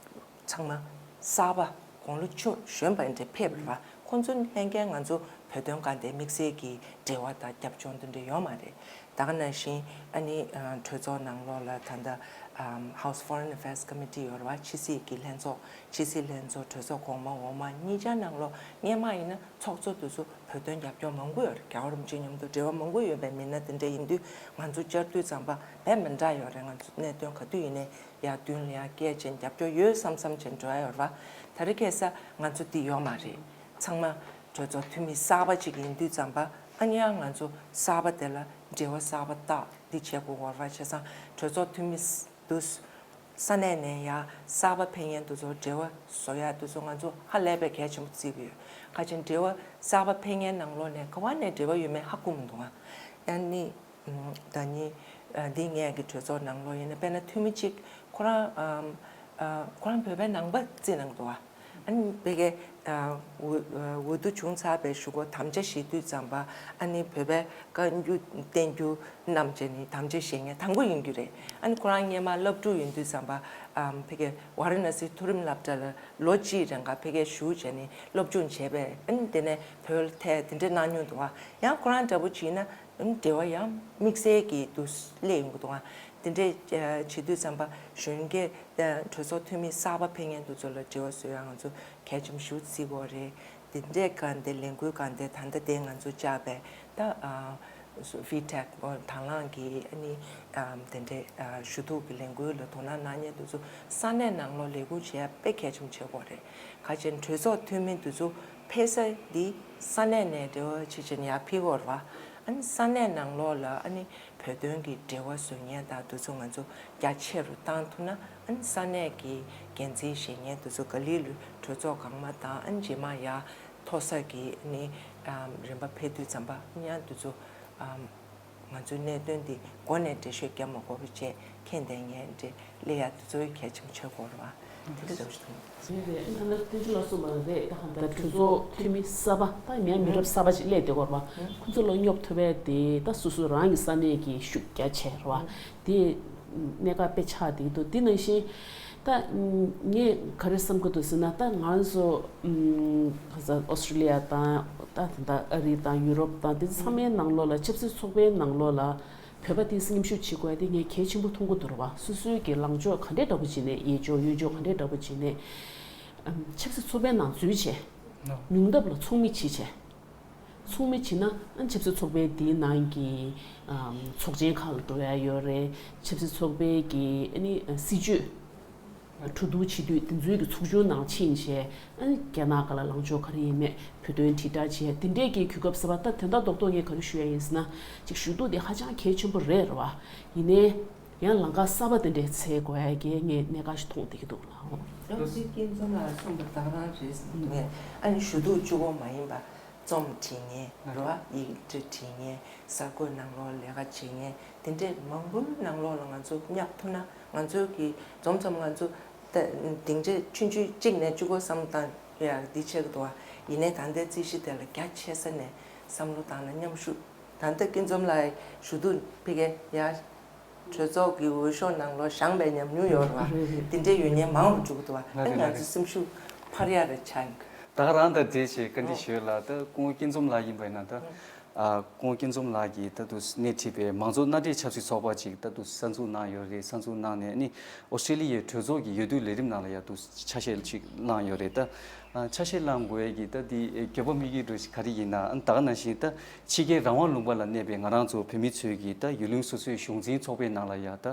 ཚང་མ་གསར་པ་དགུང་ལོ་ཆུང་གཞོན་པ་འདྲ་ཕེབས་རེད་བ། ཁོང་ཚོ་ལྷན་རྒྱས་ང་ཚོ་བོད་དོན་སྒང་དེ་དམིགས་བསལ་གྱི་འབྲེལ་བ་དང་རྒྱབ་ལྗོངས་དེ་འདྲ་ཡོད་མ་རེད། ད་ག་ནང་བཞིན་ཨ་ནི་ཨ་གྲོས་ཚོགས་ནང་ལོགས་ལ་ད་ལྟ་ཨམ་House Foreign Affairs Committee ཡོད་རེད་བ། ཕྱི་སྲིད་ཀྱི་ལྷན་ཚོགས། ཕྱི་སྲིད་ལྷན་ཚོགས་གྲོས་ཚོགས་གོང་མ་འོག་མ་གཉིས་ཆ་ནང་ལོགས་སྔོན་མ་ཡིན་ན་ཚོགས་གཙོ་དེ་ཚོ་བོད་དོན་རྒྱབ་སྐྱོར་མང་པོ་ཡོད་རེད། རྒྱལ་བ་རིན་པོ་ཆེ་མཉམ་དུ་འབྲེལ་བ་མང་པོ་ཡོད་པའི་མི་སྣ་དེ་འདྲ་ཡིན་དུས་ང་ཚོ་བཅར་དུས་ཙམ་པ་དཔེ་མི་འདྲ་ཡོད་རེད། ང་ཚོ་གནད་དོན་ག་དུས་ཡིན་ནའི་ཡར་མདུན་ལ་ཡར་བསྐྱལ་བྱས་རྒྱབ་སྐྱོར་ཡོད་བསམ་བསམ་བྱས་འགྲོ་ཡ་ཡོད་རེད་བ། ད་རེས་ཁ་སང་ང་ཚོ་འདི་ཡོད་མ་རེད། ཚང་མ་གྲོས་ཚོགས་འཐུས་མི་གསར་པ་ཅིག་ཡིན་དུས་ཙམ་པ་ཨ་ནི་ཡང་ང་ཚོ་གསར་པ་དེ་ལ་འབྲེལ་བ་གསར་པ་བཏགས་འདི་བྱེད་དགོས་ཡོད་རེད་བ། བྱས་ཙང་གྲོས་ཚོགས་འཐུས་མི་དུ་ས་གནས་ནས་ཡར་གསར་པ་ཕེབས་མཁན་དེ་ཚོ་འབྲེལ་བ་བཟོ་ཡ་དེ་ཚོ་ང་ཚོ་ཧ་ལས་པའི་གལ་ཆེན་པོ་བརྩི་གི་ཡོད། ཁ་ཅིག་འབྲེལ་བ་གསར་པ་ཕེབས་མཁན་ནང་ལོགས་ནས་ག་བ་ནས་འབྲེལ་བ་ཡོད་མེད་ཧ་གོ་མི་འདུག་ཨ། ཨ་ནི་ད་ནི་འདི་ངས་ཀྱི་གྲོས་ཚོགས་ནང་ལོགས་ཡིན་ན་དཔེར་ན་འཐུས་མི་གཅིག་ ཁོ་རང་ཨམ་ཨ་ཁོ་རང་བོད་པའི་ནང་པ་རྩིས་གནང་འདུག་བ། ཨ་ནི་ཕ་གིའི་ཨ་འོས་འོས་བསྡུ་བྱུང་ཚར་བའི་གཞུག་གུ་དམ་བཅའ་བཞེས་དུས་ཙམ་པ། ཨ་ནི་བོད་པའི་བཀའ་འགྱུར་བསྟན་འགྱུར་རྣམས་བྱས་ནས་དམ་བཅའ་བཞེས་མཁན་དང་པོ་ཡིན་རྒྱུ་རེད། ཨ་ནི་ཁོ་རང་སྔོན་མ་སློབ་ཕྲུག་ཡིན་དུས་ཙམ་པ་ཨམ་ཕ་གིའི་ཝཱ་ར་ཎ་སི་མཐོ་རིམ་སློབ་གྲྭ་ལ་ལོ་གཅིག་རིང་ག་ཕ་གིར་བཞུགས་བྱས་ནས་སློབ་སྦྱོང་བྱས་པས། ཨ་ནི་དེ་ནས་བོད་ལ་ཐད་དེ་འདྲ་གནང་མྱོང་འདུག་བ། ཡང་ཁོ་རང་འདྲ་པོ་བྱས་ན། འབྲེལ་བ་ཡང་དམིགས་བསལ་གྱི་དུ་སླེབས་ཡོང་གི་འདུག་ཨ། དེ་འདྲས་བྱེད་དུས་ཙམ་པ་གཞོན་སྐྱེས་གྲོས་ཚོགས་འཐུས་མི་གསར་པ་ཕེབས་མཁན་དེ་ཚོ་ལ་འབྲེལ་བ་བཟོ་ཡ་ང་ཚོ་གལ་ཆེན་པོ་ཞེ་པོ་བརྩི་གི་ཡོད་རེད། དེ་འདྲས་གང་དེ་ལས་འགུལ་གང་དེ་ད་ལྟ་དེ་ང་ཚོ་བཅག་པས་ད་ཝི་ཊེག་དང་བླངས་ཀྱི་ཨ་ནི་དེ་འདྲས་ཞུ་གཏུག་གི་ལས་འགུལ་ལ་དོ་སྣང་གནང་མཁན་དེ་ཚོ་ས་གནས་ནང་ལོགས་ལས་འགུལ་བྱེད་ཡ་དཔེ་གལ་ཆེན་པོ་ཆགས་ཀྱི་ཡོད་རེད། ག་ཅིག་གྲོས་ཚོགས་འཐུས་མི་དེ་ཚོ་ཕེབས་ས་འདི་ས་གནས་ནས་འབྲེལ་བ་བྱེད་བྱེད་ནས་ཡར་ཕེབས་ཀྱི་ཡོད་རེད་བ། ཨ་ནི་ས་གནས་ནང་ལོགས་ལ་ཨ་ནི་བོད་དོན་གྱི་འབྲེལ་བ་བཟོ་མཁན་དང་དེ་ཚོ་ང་ཚོ་རྒྱ་ཆེ་རུ་བཏང་ཐུབ་ན། ཨ་ནི་ས་གནས་ཀྱི་འགན་འཛིན་བཞེས་མཁན་དེ་ཚོ་ག་ལེ་ལོས་གྲོས་ཚོགས་གོང་མ་དང་ཨ་ནི་རྗེས་མ་ཡར་མཐོ་ས་གི་ཨ་ནི་རིམ་པ་ཕེབས་དུས་ཙམ་པ་ཡང་དེ་ཚོ་ང་ཚོའི་གནད་དོན་འདི་འགོ་ནས་འགྲེལ་བཤད་རྒྱབ་མ་དགོས་པ་བྱས་མཁྱེན་ལྡན་ངས་འདྲི་སླེབས་ཡ་དེ་ཚོའི་གལ་ཆེན་པོ་ཆགས་ཀྱི་ཡོད་རེད་བ། དེ་འདྲ་ཞིག་རེད་རེད། ཨ་ནི་ད་ལྟ་བསྟན་ཆོས་ལགས་གསུངས་པ་རེད། ད་ཧ་ད་གྲོས་ཚོགས་འཐུས་མི་གསར་པ་ད་མིའི་མི་རབས་གསར་པ་ཅིག་སླེབས་བསྡད་ཀྱི་ཡོད་རེད་བ། ཁོ་ཚོ་ལ་སྙོབ་ཐུབ་པའི་དེ་ད་སོ་སོ་རང་གི་ས་གནས་ཀྱི་ཤུགས་རྒྱ་ཆེ་རེད་བ། དེ་གནད་འགག་དཔེ་ཆགས་བསྡད་ཀྱི་འདུག་དེ་ནང་བཞིན་ད་ངས་ག་རེ་བསམ་གྱི་འདུག་ཟེར་ན། ད་ང་ཚོ་ཨོ་སི་ཀྲི་ལི་ཡ་དང་ད་ད་ཨ་རི་དང་ཡུ་རོབ་དང་དེ་ཚང་མའི་ནང་ལོགས་ལ་ཆབ་སྲིད་ཚོགས་པའི་ནང་ལོགས་ལ་བོད་པ་དེ་མཉམ་ཞུགས་བྱེད་དགོས་དེ་ངས་གལ་ཆེན་པོ་མཐོང་གི་འདུག་རེད་བ། སོ་སོའི་གི་ལངས་ཕྱོགས་ག་འདྲའི་འདྲ་པོ་བྱས་ནས་ཡས་ཕྱོགས་གཡོན་ཕྱོགས་ག་འདྲའི་འདྲ་པོ་བྱས་ནས་ཆབ་སྲིད་ཚོགས་པའི་ནང་འཛུལ་བྱས། ཉུང་མཐའ་ལ་ཚོགས་མི་བྱེད་བྱས། ཚོགས་མི་བྱེད་ན་ཨ་ཆབ་སྲིད་ཚོགས་པའི་དེའི་ནང་གི་ཚོགས་ཆེན་ཁག་ལ་འགྲོ་ཡ་ཡོད་རེད། ཆབ་སྲིད་ཚོགས་པའི་གི་ཨ་ནི་སྲིད་བྱུས་གྲོས་བསྡུར་བྱེད་དུས་དེ་ཚོའི་གི་ཚོགས་ཆུང་ནང་ཕྱིན་བྱས། ཨ་ནི་རྒྱ་ནག་སྒང་ལ་ལངས་ཕྱོགས་ག་རེ་ཡིན་མེད་བོད་དོན་དྲིལ་བསྒྲགས་བྱས། དེ་འདྲའི་གི་གོ་སྐབས་གསར་པ་ད་དོན་དག་རྡོག་རྡོག་ངས་ག་རེ་ཞུ་ཡ་ཡིན་ཟེར་ན། ཅིག་ཞུ་གཏུག་དེ་ཧ་ཅང་གལ་ཆེན་པོ་རེད་རེད་བ། ཡིན་ནའི་ཡང་ལམ་ཁ་གསར་པ་དེ་འདྲས་འཚོལ་དགོས་ཡ་གི་ངས་གནད་འགག་ཞིག་མཐོང་བསྡད་ཀྱི་འདུག་ལགས། ཨོ། ད་ཅིག་སྐྱིད་འཛོམས་ལགས་གསུངས་པ་ད་ག་རང་རེད་ཟེར་ནས་ངས་ཨ་ནི་ཞུ་གཏུག་གཅིག་པོ་མ་ཡིན་པ་རྩོམ་བྲིས་མཁན་རེད་བ། ཡིག་འབྲི་བྲིས་མཁན་གསར་འགོད་ནང་ལོགས་ལས་ཀ་བྱེད་མཁན་དེ་འདྲས་མང་པོའི་ནང་ལོགས་ལ་ང་ཚོ་བསྙབ་ཐུབ་ན། ང་ཚོ་གི་འཛོམས་ཙམ་ང་ཚོ་ད་སྡིངས་ཆ་ཆུང་ཆུང་གཅིག་ནས་གཅིག་པོ་བསམ་བློ་བཏང་ཡ་འདི་ཆགས་ཀྱི་འདུག་བ། ཡིན་ནའི་ད་ལྟའི་རྩིས་གཞི་དེ་ལ་རྒྱ་ཆེ་ས་ནས་བསམ་བློ་བཏང་ན་མཉམ་ཞུགས། ད་ལྟ་སྐྱིད་འཛོམས་ལགས་ཞུ་གཏུག་ཕ་གི་ཡ་གྲོས་ཚོགས་ཀྱི་འོས་ཤོག་ནང་ལོགས་བཞེངས་པའི་ཉམས་མྱོང་ཡོད་རེད་བ། དེ་འདྲའི་ཡོད་མཁན་མང་རུ་འགྲོ་གི་འདུག་བ། ལགས་རེད། ང་ལགས་ཚོ་རེད། སེམས་ཤུགས་འཕར་ཡ་རེ་ཆགས་ཡིན། ད་ག་རང་ད་འདྲ་ཞིག་བཀའ་འདྲི་ཞུ་ལ། ད་སྐུ་ངོ་སྐྱིད་འཛོམས་ལགས་ཡིན་པ་ཡིན་ན་ད། ཨ། སྐུ་ངོ་སྐྱིད་འཛོམས་ལགས་ཀྱིས་ད་དུང་སྣེ་ཁྲིད་པའི་མང་གཙོ་མནའ་འབྲེལ་ཆབ་སྲིད་ཚོགས་པ་ཅིག་ད་དུང་གསར་འཛུགས་གནང་ཡོད་རེད། གསར་འཛུགས་གནང་ནས་ཨ་ནི་ཨོ་སི་ཀྲི་ལི་ཡའི་གྲོས་ཚོགས་ཀྱི་འོས་བསྡུ་ལས་རིམ་ནང་ལ་ཡ་ད་དུང་ཆ་ཤས་ཅིག་བླངས་ཡོད་རེད། ད་ཨ་ཆ་ཤས་བླངས་དགོས་ཡས་ཀྱི་ད་འདི་དགོས་པ་དམིགས་ཡུལ་འདྲ་ཞིག་ག་རེ་ཡིན་ན། ཨ་ནི་ད་ག་ནང་བཞིན་ད་ཕྱི་རྒྱལ་རང་དབང་ལུང་པ་ལ་གནས་པའི་ང་རང་ཚོ་བོད་མི་ཚོས་ཀྱིས་ད་ཡུལ་ལུང་སོ་སོའི་གཞུང་འཛིན་ཚོགས་པའི་ནང་ལ་ཡ་ད་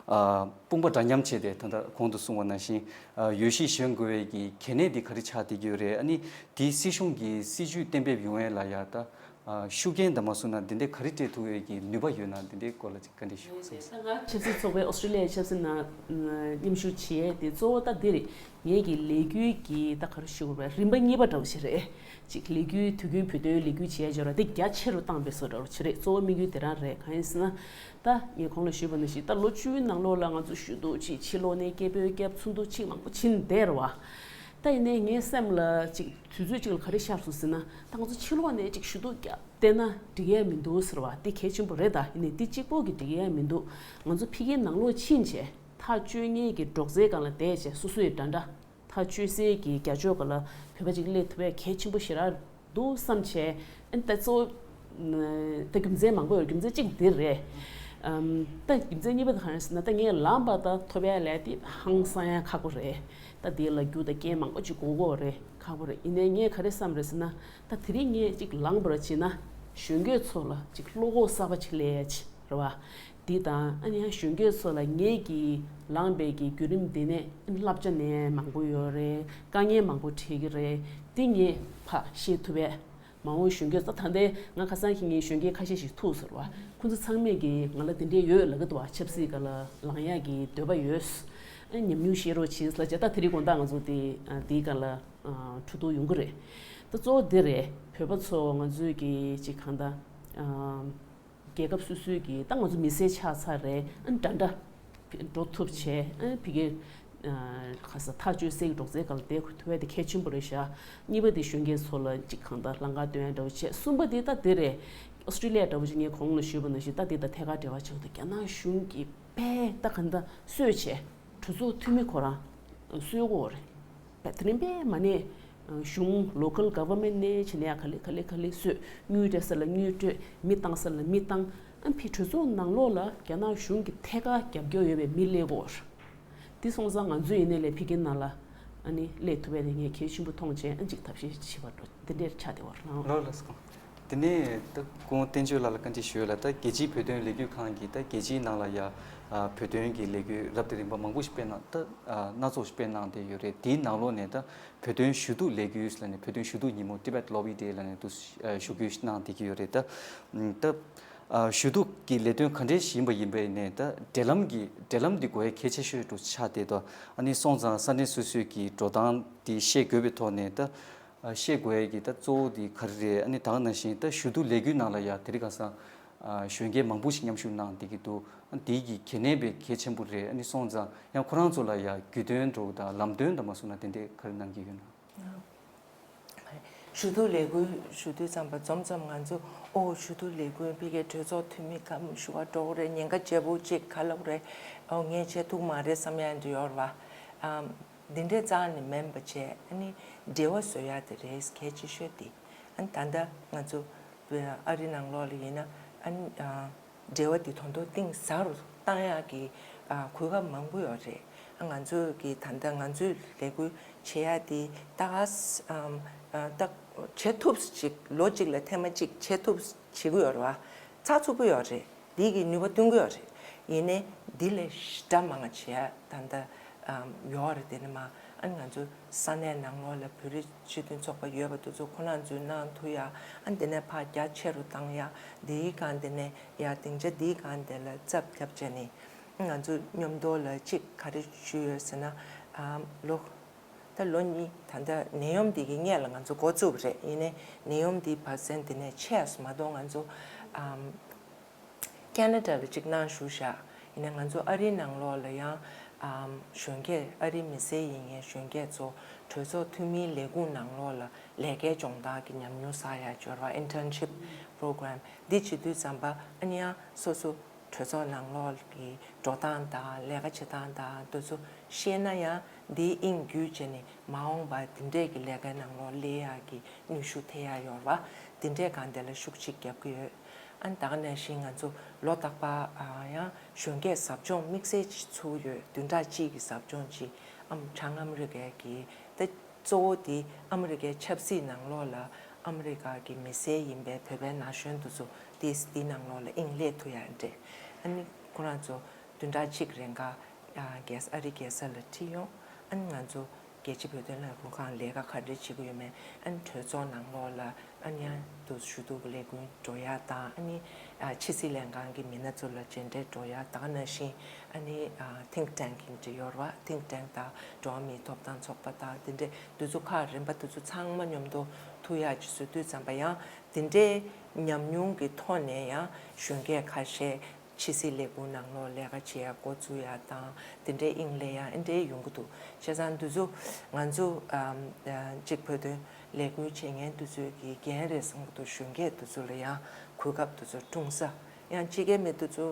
ཨ་དཔུང་པ་འདྲ་མཉམ་བྱས་ཏེ། ད་ལྟ་གོང་དུ་གསུངས་པ་ནང་བཞིན་ཨ་འོས་གཞི་བཞེངས་དགོས་ཡས་ཀྱི་གལ་གནད་འདི་ག་རེ་ཆགས་བསྡད་ཀྱི་ཡོད་རེད། ཨ་ནི་དེའི་སྲིད་གཞུང་གི་སྲིད་བྱུས་གཏན་འབེབས་ཡོང་ཡས་ལ་ཡ་ད། ཨ་ཤུགས་རྐྱེན་དང་མ་སོང་ན་འདི་འདྲའི་ག་རེ་སྤྲད་ཐུབ་ཡས་ཀྱི་ནུས་པ་ཡོད་ན་འདི་འདྲའི་སྐོར་ལ་ཅིག་བཀའ་འདྲི་ཞུ་བསམ་སོང་། ད་ང་ཆབ་སྲིད་ཚོགས་པའི་ཨོ་སི་ཀྲི་ལི་ཡའི་ཆབ་སྲིད་ནང་མཉམ་ཞུགས་བྱེད་ཡས་དེ་གཙོ་བོ་ད་འདི་རེད། ངེད་ཀྱི་ལས་འགུལ་གྱི་ད་ག་རེ་ཞུ་དགོས་རེད། རིམ་པ་གཉིས་པ་འདྲ་བོ་ཞིག་རེད། ཅིག་ལས་འགུལ་དུས་རྒྱུན་བོད་དོན་ལས་འགུལ་བྱེད་ཡས་འབྱོར་བ་དེ་རྒྱ་ཆེ་རུ་བཏང་པའི་བཟོ་འདྲ་བོ་ཞིག་རེད། གཙོ་བོ་དམིགས་ཡུལ་དེ་རང་རེད། གང་ཡིན་ཟེར་ན། ད་ངས་གོང་ལ་ཞུས་པ་ནང་བཞིན་ད་ལོ་བཅུའི་ནང་ལོགས་ལ་ང་ཚོ་ཞུ་གཏུག་ཅིག་ཕྱི་ལོགས་ནས་སྐད་འབོད་བརྒྱབ། ཚོགས་འདུ་ཅིག་མང་པོ་ཕྱིན་བསྡད་རེད་བ། ད་ཡིན་ནའི་ངའི་སེམས་ལ་ཅིག་དུས་ཚོད་ཅིག་ལ་ག་རེ་ཤར་སོང་ཟེར་ན། ད་ང་ཚོ་ཕྱི་ལོགས་ནས་ཅིག་ཞུ་གཏུག་རྒྱབ་བསྡད་ན་འགྲིག་ཡས་མི་འདུག་ཟེར་བ་འདི་གལ་ཆེན་པོ་རེད། ད་ཡིན་ནའི་འདི་གཅིག་པོ་གིས་འགྲིག་ཡས་མི་འདུག་ང་ཚོ་ཕ་གིའི་ནང་ལོགས་ཕྱིན་བྱས་ཐག་གཅོད་མཁན་གྱི་སྒྲོག་ཙེའི་སྒང་ལ་བསྡད་བྱས་སོ་སོའི་འདྲ་འདྲ། ཐག་གཅོད་སའི་གི་རྒྱ་ཕྱོགས་སྒང་ལ་བོད་པ་ཅིག་སླེབས་ཐུབ་ཡས་གལ་ཆེན་པོ་ཞེ་དྲག་འདུག་བསམ་བྱས། ཨ་ནི་ད་གཙོ་བོ་ད་རྒྱུ་མཚན་མང་པོ་ཡོད། རྒྱུ་མཚན་གཅིག་འདི་རེད། ཨམ། ད་རྒྱུ་མཚན་གཉིས་པ་དེ་ག་རེ་ཟེར་ན། ད་ངས་ལངས་པ་ད་ཐོབ་ཡ་ལས་དེ་ཧང་སང་ཡ་ཁག་པོ་རེད། ད་དེ་ལ་རྒྱུ་དང་རྐྱེན་མང་པོ་ཅིག་དགོས་ཀྱི་ཡོད་རེད། ཁག་པོ་རེད། ཡིན་ནའི་ངས་ག་རེ་བསམ་རེད་ཟེར་ན། ད་དེ་རིང་ངས་ཅིག་ལངས་པར་བྱས་ན་གཞོན་སྐྱེས་ཚོ་ལ་ཅིག་བློ་ཁོག་གསར་པ་ཅིག་སླེབས་ཡ་ཅིག་རེད་བ། འདི་དང་ཨ་ནི་ཡང་གཞོན་སྐྱེས་ཚོ་ལ་ངེད་ཀྱིས་ལངས་པའི་གི་བརྒྱུད་རིམ་འདི་ནས་བསླབ་བྱ་ནས་མང་པོ་ཡོད་རེད། དཀའ་ངལ་མང་པོ་འཕྲད་ཀྱི་རེད། འདི་ངས་ཕར་ཤེས་ཐུབ་པས། མ་འོངས་གཞོན་སྐྱེས་ཚོ་ད་ལྟའི་ང་ཁ་སང་ཁྱེད་ངའི་གཞོན་སྐྱེས་ཁ་ཤས་ཤིག་ཐུག་ཟེར་བ། ཁོང་ཚོ་ཚང་མས་ཀྱིས་ང་ལ་དེ་འདྲས་ཡོད་ལབ་ཀྱི་འདུག་བ། ཆབ་སྲིད་སྒང་ལ་ལངས་ཡག་གི་འདོད་པ་ཡོད། ཨ་ཉམས་མྱོང་བཤད་རོགས་བྱེད་ལབ་བྱས། ད་དེ་རིང་དགོང་དག་ང་ཚོ་དེ་དེའི་སྒང་ལ་གྲོས་བསྡུར་ཡོང་གི་རེད། ད་གཙོ་བོ་འདི་རེད། བོད་པ་ཚོ་ང་ཚོས་ཀྱིས་ཅིག་གང་ལྟར། རྒྱལ་ཁབ་སོ་སོའི་གི་ད་ང་ཚོ་མི་སེར་ཆགས་ཚར་རེད། ཨ་འདྲ་འདྲ། འགྲོ་ཐུབ་བྱས། ཨ་ཕ་གིར་ཁ་ས་ཐག་གཅོད་སའི་གི་གྲོགས་རྩེ་ག་ལ་བསྡད་ཐུབ་པ་དེ་གལ་ཆེན་པོ་རེད་ཤག་གཉིས་པ་དེ་གཞོན་སྐྱེས་ཚོ་ལ་ཅིག་གང་ལྟར་ལམ་ཁ་སྟོན་ཡ་འདྲ་བོ་བྱས། གསུམ་པ་དེ་ད་དེ་རེད། ཨོ་སི་ཀྲི་ལི་ཡ་འདྲ་བོ་ཅིག་ངས་གོང་ལ་ཞུས་པ་ནང་བཞིན་ད་དེ་ད་ཐད་ཀར་འབྲེལ་བ་ཆགས་འདུག་རྒྱ་ནག་གཞུང་གིས་དཔེ་ད་ག་འདྲ་གསོད་བྱས། གྲོས་ཚོགས་འཐུས་མི་ཁོ་རང་གསོད་དགོས་རེད། དེ་རིང་པས་མ་ནས་གཞུང་local government་ནས་བྱས་ནས་ཡ་ག་ལེ་ག་ལེ་ག་ལེ་གསོད། དངུལ་སྤྲད་ས་ལ་དངུལ་སྤྲད། མི་བཏང་ས་ལ་མི་བཏང་། ཨ་ཕི་གྲོས་ཚོགས་ནང་ལོགས་ལ་རྒྱ་ནག་གཞུང་གི་ཐད་ཀར་རྒྱབ་སྐྱོར་ཡོད་པའི་མི་སླེབས་ཀྱི་ཡོད་རེད། དེ་སོང་ཙང་ང་ཚོ་ཡིན་ནའི་ལས་ཕ་གི་ནང་ལ་ཨ་ནི་སླེབས་ཐུབ་པ་དེ་ངས་གལ་ཆེན་པོ་མཐོང་བྱས། ཨ་ཅིག་ཐབས་ཤེས་བྱེད་པ་འགྲོ་དེ་འདྲའི་ཆ་དེ་བར་ལངས། ལགས་ལགས་སོ། དེ་ནས་ད་སྐུ་ངོ་བསྟན་ཆོས་ལགས་ལ་བཀའ་འདྲི་ཞུ་ཡ་ལ། ད་རྒྱལ་སྤྱིའི་བོད་དོན་ལས་འགུལ་ཁང་གིས་ད་རྒྱལ་སྤྱིའི་ནང་ལ་ཡ་ཨ་བོད་དོན་གྱི་ལས་འགུལ་རབ་དང་རིམ་པ་མང་པོ་ཞིག་སྤེལ་གནང་། ད་ཨ་སྣ་ཚོགས་ཤིག་སྤེལ་གནང་བསྡད་ཡོད་རེད། དེའི་ནང་ལོགས་ནས་ད་བོད་དོན་ཞུ་གཏུག་ལས་འགུལ་ལབ་ནས་བོད་དོན་ཞུ་གཏུག་ཉིན་མོ་Tibet Lobby Day་ལབ་ནས་འདུག་ཨ་ཞུ་སྐུལ་ཞིག་གནང་བསྡད་ཀྱི་ཡོད་རེད། ད་ད་ཨ་ཞུ་གཏུག་གི་ལས་དོན་ག་འདྲས་ཤིག་ཡིན་པ་ཡིན་པ་ཡིན་ནའི་ད་འབྲེལ་ལམ་གྱི་འབྲེལ་ལམ་འདི་དགོས་ཡ་གལ་ཆེ་ཤོས་འདྲ་ཆགས་བསྡད་འདུག་ཨ་ནི་སོང་ཙང་ས་གནས་སོ་སོའི་གི་འགྲོ་སྟངས་འདི་ཤེས་དགོས་པའི་ཐོག་ནས་ད། ཨ་ཤེས་དགོས་ཡ་གི་ད་གཙོ་བོ་འདི་ག་རེ་རེད། ཨ་ནི་ད་ག་ནང་བཞིན་ད་ཞུ་གཏུག་ལས་འགུལ་ནང་ལ་ཡ་དེ་རིང་ཁ་སང་ཨ་གཞོན་སྐྱེས་མང་པོ་ཞིག་མཉམ་ཞུགས་གནང་བསྡད་ཀྱི་འདུག་ཨ་འདི་གི་གལ་གནད་དཔེ་གལ་ཆེན་པོ་རེད། ཨ་ནི་སོང་ཙང་ཡང་ཁོ་རང་ཚོ་ལ་ཡ་རྒྱུས་སྟོན་འདྲ་བོ་དང་ལམ་སྟོན་དང་མ་སོང་ན་དེ་འདྲས་ག་རེ་གནང་གི་ཡོད་ན། ཞུ་གཏུག་ལས་འགུལ་ཞུ་དུས་ཙམ་པ་འཛོམས་ཙམ་ང་ཚོ་ཨོ་ཞུ་གཏུག་ལས་འགུལ་ཕ་གིའི་གྲོས་ཚོགས་འཐུས་མི་གམ་ཞུ་བ་འགྲོ་གི་རེད། ཉེན་ཁ་ཆེ་པོ་ཅིག་ག་ལབ་རེད། ཨོ་ངས་བྱེད་ཐུབ་མ་རེད་བསམ་ཡ་འདྲ་ཡོད་རེད་བ། ཨམ། འདི་འདྲས་རྩ་ནས་མིན་པ་བྱས། ཨ་ནི་འབྲེལ་བ་བཟོ་ཡ་དེ་རེད། གལ་ཆེ་ཤོས་དེ། ཨ་ནི་ད་ལྟ་ང་ཚོ་ཨ་རི་ནང་ལོགས་ལ་ཡིན་ན་ཨ་ནི་ཨ་འབྲེལ་བ་དེ་ད་དུང་གཏིང་ཟབ་རུ་བཏང་ཡ་གི་ཨ་གོ་སྐབས་མང་པོ་ཡོད་རེད། ཨ་ང་ཚོ་གི་ད་ལྟ་ང་ཚོས་ལས་འགུལ་བྱེད་ཡ་དེ་ད་ག་ཨམ་ཨ་ད་བྱེད་ཐུབ་ཅིག་ལོ་གཅིག་ལ་ཐེངས་མ་གཅིག་བྱེད་ཐུབ་བྱེད་ཀྱི་ཡོད་རེད་བ། ཚགས་ཚུད་པོ་ཡོད་རེད། འདི་གི་ནུས་པ་སྟོན་གྱི་ཡོད་རེད། ཡིན་ནའི་འདི་ལས་ཞེ་དྲག་མང་བ་བྱེད་ཡ་ད་ལྟ་ཨམ་ཡོད་རེད། དེ་ནི་མ་ཨ་ནི་ང་ཚོ་ས་གནས་ནང་ལོགས་ལ་བོད་རིགས་སྤྱི་མཐུན་ཚོགས་པ་ཡོད་པ་དེ་ཚོ་ཁོ་རང་ཚོས་གནང་ཐུབ་ཡ། ཨ་ནི་དེ་ནས་ཕར་རྒྱ་ཆེ་རུ་བཏང་ཡ། འདིའི་སྒང་དེ་ནས་ཡ་སྡིངས་ཆ་འདིའི་སྒང་དེ་ལ་རྩབ་རྒྱབ་བྱས་ནས་ང་ཚོ་མཉམ་དུ་ལ་གཅིག་ག་རེ་ཞུས་ཡོད་ཟེར་ན། ཨམ་ལོ་ད་ལོ་གཉིས་ད་ལྟ་ནད་ཡམས་འདི་གི་སྔས་ལ་ང་ཚོ་འགོ་བཙུགས་པ་རེད། ཡིན་ནའི་ནད་ཡམས་འདི་བར་གསེང་དེ་ནས་ཆད་སོང་མ་གཏོགས་ང་ཚོ་ཨམ་ཁེ་ན་ཌ་ལ་གཅིག་གནང་བཞུགས་བཞག་ཡིན་ནའི་ང་ཚོ་ཨ་རིའི་ནང་ལོགས་ལ་ཡང་ཨམ་གཞོན་སྐྱེས་ཨ་རིའི་མི་སེར་ཡིན་མཁན་གཞོན་སྐྱེས་ཚོ་གྲོས་ཚོགས་འཐུས་མིའི་ལས་ཁུངས་ནང་ལོགས་ལ་ལས་ཀའི་སྦྱོང་བརྡར་གྱི་ཉམས་མྱོང་བསགས་ཡ་འབྱོར་བ་internship program་འདི་བྱེད་དུས་ཙམ་པ་ཨ་ནི་ཡང་སོ་སོ་གྲོས་ཚོགས་ནང་ལོགས་ཀྱི་འགྲོ་སྟངས་དང་ལས་ཀ་བྱེད་སྟངས་དང་དེ་ཚོ་ཤེས་ན་ཡང་འདིའི་དབྱིངས་བརྒྱུད་བྱས་ནས་མ་འོངས་པ་འདི་འདྲས་ཀྱི་ལས་ཀའི་ནང་ལོགས་སླེབས་ཡག་གི་ནུས་ཤུགས་ཐེབས་ཡག་ཡོད་རེད་བ། འདི་འདྲས་སྒང་དེ་ལ་ཤུགས་ཆེ་རྒྱབ་ཀྱི་ཡོད། ཨ་ནི་ད་ག་ནང་བཞིན་ང་ཚོ་ལོ་རྟག་པར་ཨ་ཡང་གཞོན་སྐྱེས་ཟབ་སྦྱོང་དམིགས་བསལ་ཅིག་ཚུགས་ཡོད། བདུན་ཕྲག་གཅིག་གི་ཟབ་སྦྱོང་ཅིག་ཨམ་བྱང་ཨ་མི་རི་ཀའི་གི་ད་གཙོ་བོ་དེ་ཨ་མི་རི་ཀའི་ཆབ་སྲིད་ནང་ལོགས་ལ་ཨ་མི་རི་ཀ་གི་མི་སེར་ཡིན་པའི་བོད་པའི་ན་གཞོན་དེ་ཚོ་དེ་དེ་ནང་ལོགས་ལ་དབྱིངས་སླེབས་ཐུབ་ཡག་འདྲས། ཨ་ནི་ཁོ་རང་ཚོ་བདུན་ཕྲག་གཅིག་རིང་ག་ཨ་རྒྱལ་ས་ཨ་རི་རྒྱལ་ས་ལ་ཁྲིད་ཡོང་། ཨ་ནི་ང་ཚོ་རྒྱལ་སྤྱི་བོད་དོན་ལས་འགུལ་ཁང་ལས་ཀ་ག་འདྲས་བྱེད་ཀྱི་ཡོད་མེད། ཨ་ནི་གྲོས་ཚོགས་ནང་ལོགས་ལ་ཨ་ནི་ཡང་དུ་ཞུ་གཏུག་ལས་འགུལ་འགྲོ་ཡ་དང་། ཨ་ནི་ཨ་ཕྱི་སྲིད་ལྷན་ཁང་གི་མི་སྣ་ཚོ་ལ་མཇལ་འཕྲད་འགྲོ་ཡ། ད་ག་ནང་བཞིན་ཨ་ནི་ཨ་think tank་ཡིན་གྱི་ཡོད་རེད་བ། think tank་དང་འགྲོ་བ་མིའི་ཐོབ་ཐང་ཚོགས་པ་དང་དེ་འདྲས་དུས་ཚོད་ཁག་རིམ་པ་དུས་ཚོད་ཚང་མ་མཉམ་དུ་ཐུག་ཡ་ཅིག་བཟོ་དུས་ཙམ་པ་ཡང་དེ་འདྲའི་ཉམས་མྱོང་གི་ཐོག་ནས་ཡང་གཞོན་སྐྱེས་ཁ་ཤས་ཕྱི་སྲིད་ལས་ཁུངས་ནང་ལོགས་ལས་ཀ་བྱེད་ཡ་འགོ་བཙུགས་ཡ་དང་དེ་འདྲའི་དབྱིངས་ལས་ཡ་ཨེ་འདྲའི་ཡོང་གི་འདུག་བྱས་ཙང་འདི་ཚོ་ང་ཚོ་ཨམ་ཨ་གཅིག་བོད་དོན་ལས་འགུལ་བྱེད་མཁན་འདི་ཚོའི་གི་འགན་རེད་བསམ་གི་འདུག་གཞོན་སྐྱེས་འདི་ཚོ་ལ་ཡང་གོ་སྐབས་འདི་ཚོ་སྐྲུན་ས། ཡང་ཕྱི་རྒྱལ་མི་འདི་ཚོ་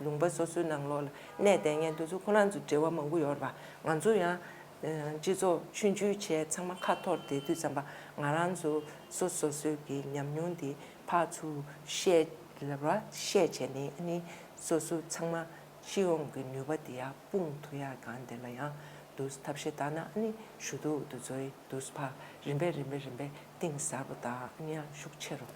ལུང་པ་སོ་སོའི་ནང་ལོགས་ལ་གནས་བསྡད་མཁན་འདི་ཚོ་ཁོ་རང་ཚོ་འབྲེལ་བ་མང་པོ་ཡོད་རེད་པ། ང་ཚོ་ཡང་ཨ་སྤྱི་ཚོགས་ཆུང་ཆུང་བྱས་ཚང་མ་ཁ་འཐོར་བསྡད་དུས་ཙམ་པ་ང་རང་ཚོ་སོ་སོ་སོའི་གི་ཉམས་མྱོང་འདི་ཕར་ཚུར་བཤད་ལབ་ར་བཤད་བྱས་ནས་ཨ་ནི་སོ་སོ་ཚང་མ་སྤྱི་ཡོངས་ཀྱི་ནུས་པ་དེ་ཡར་སྤུངས་ཐུབ་ཡ་སྒང་དེ་ལ་ཡང་དུས་ཐབས་ཤེས་བཏང་ན་ཨ་ནི་ཞུ་གཏུག་དེ་ཚོའི་དུས་ཕར་རིམ་པས་རིམ་པས་རིམ་པས་གཏིང་ཟབ་པོ་དང་ཨ་ནི་ཡང་ཤུགས་ཆེ་རུ་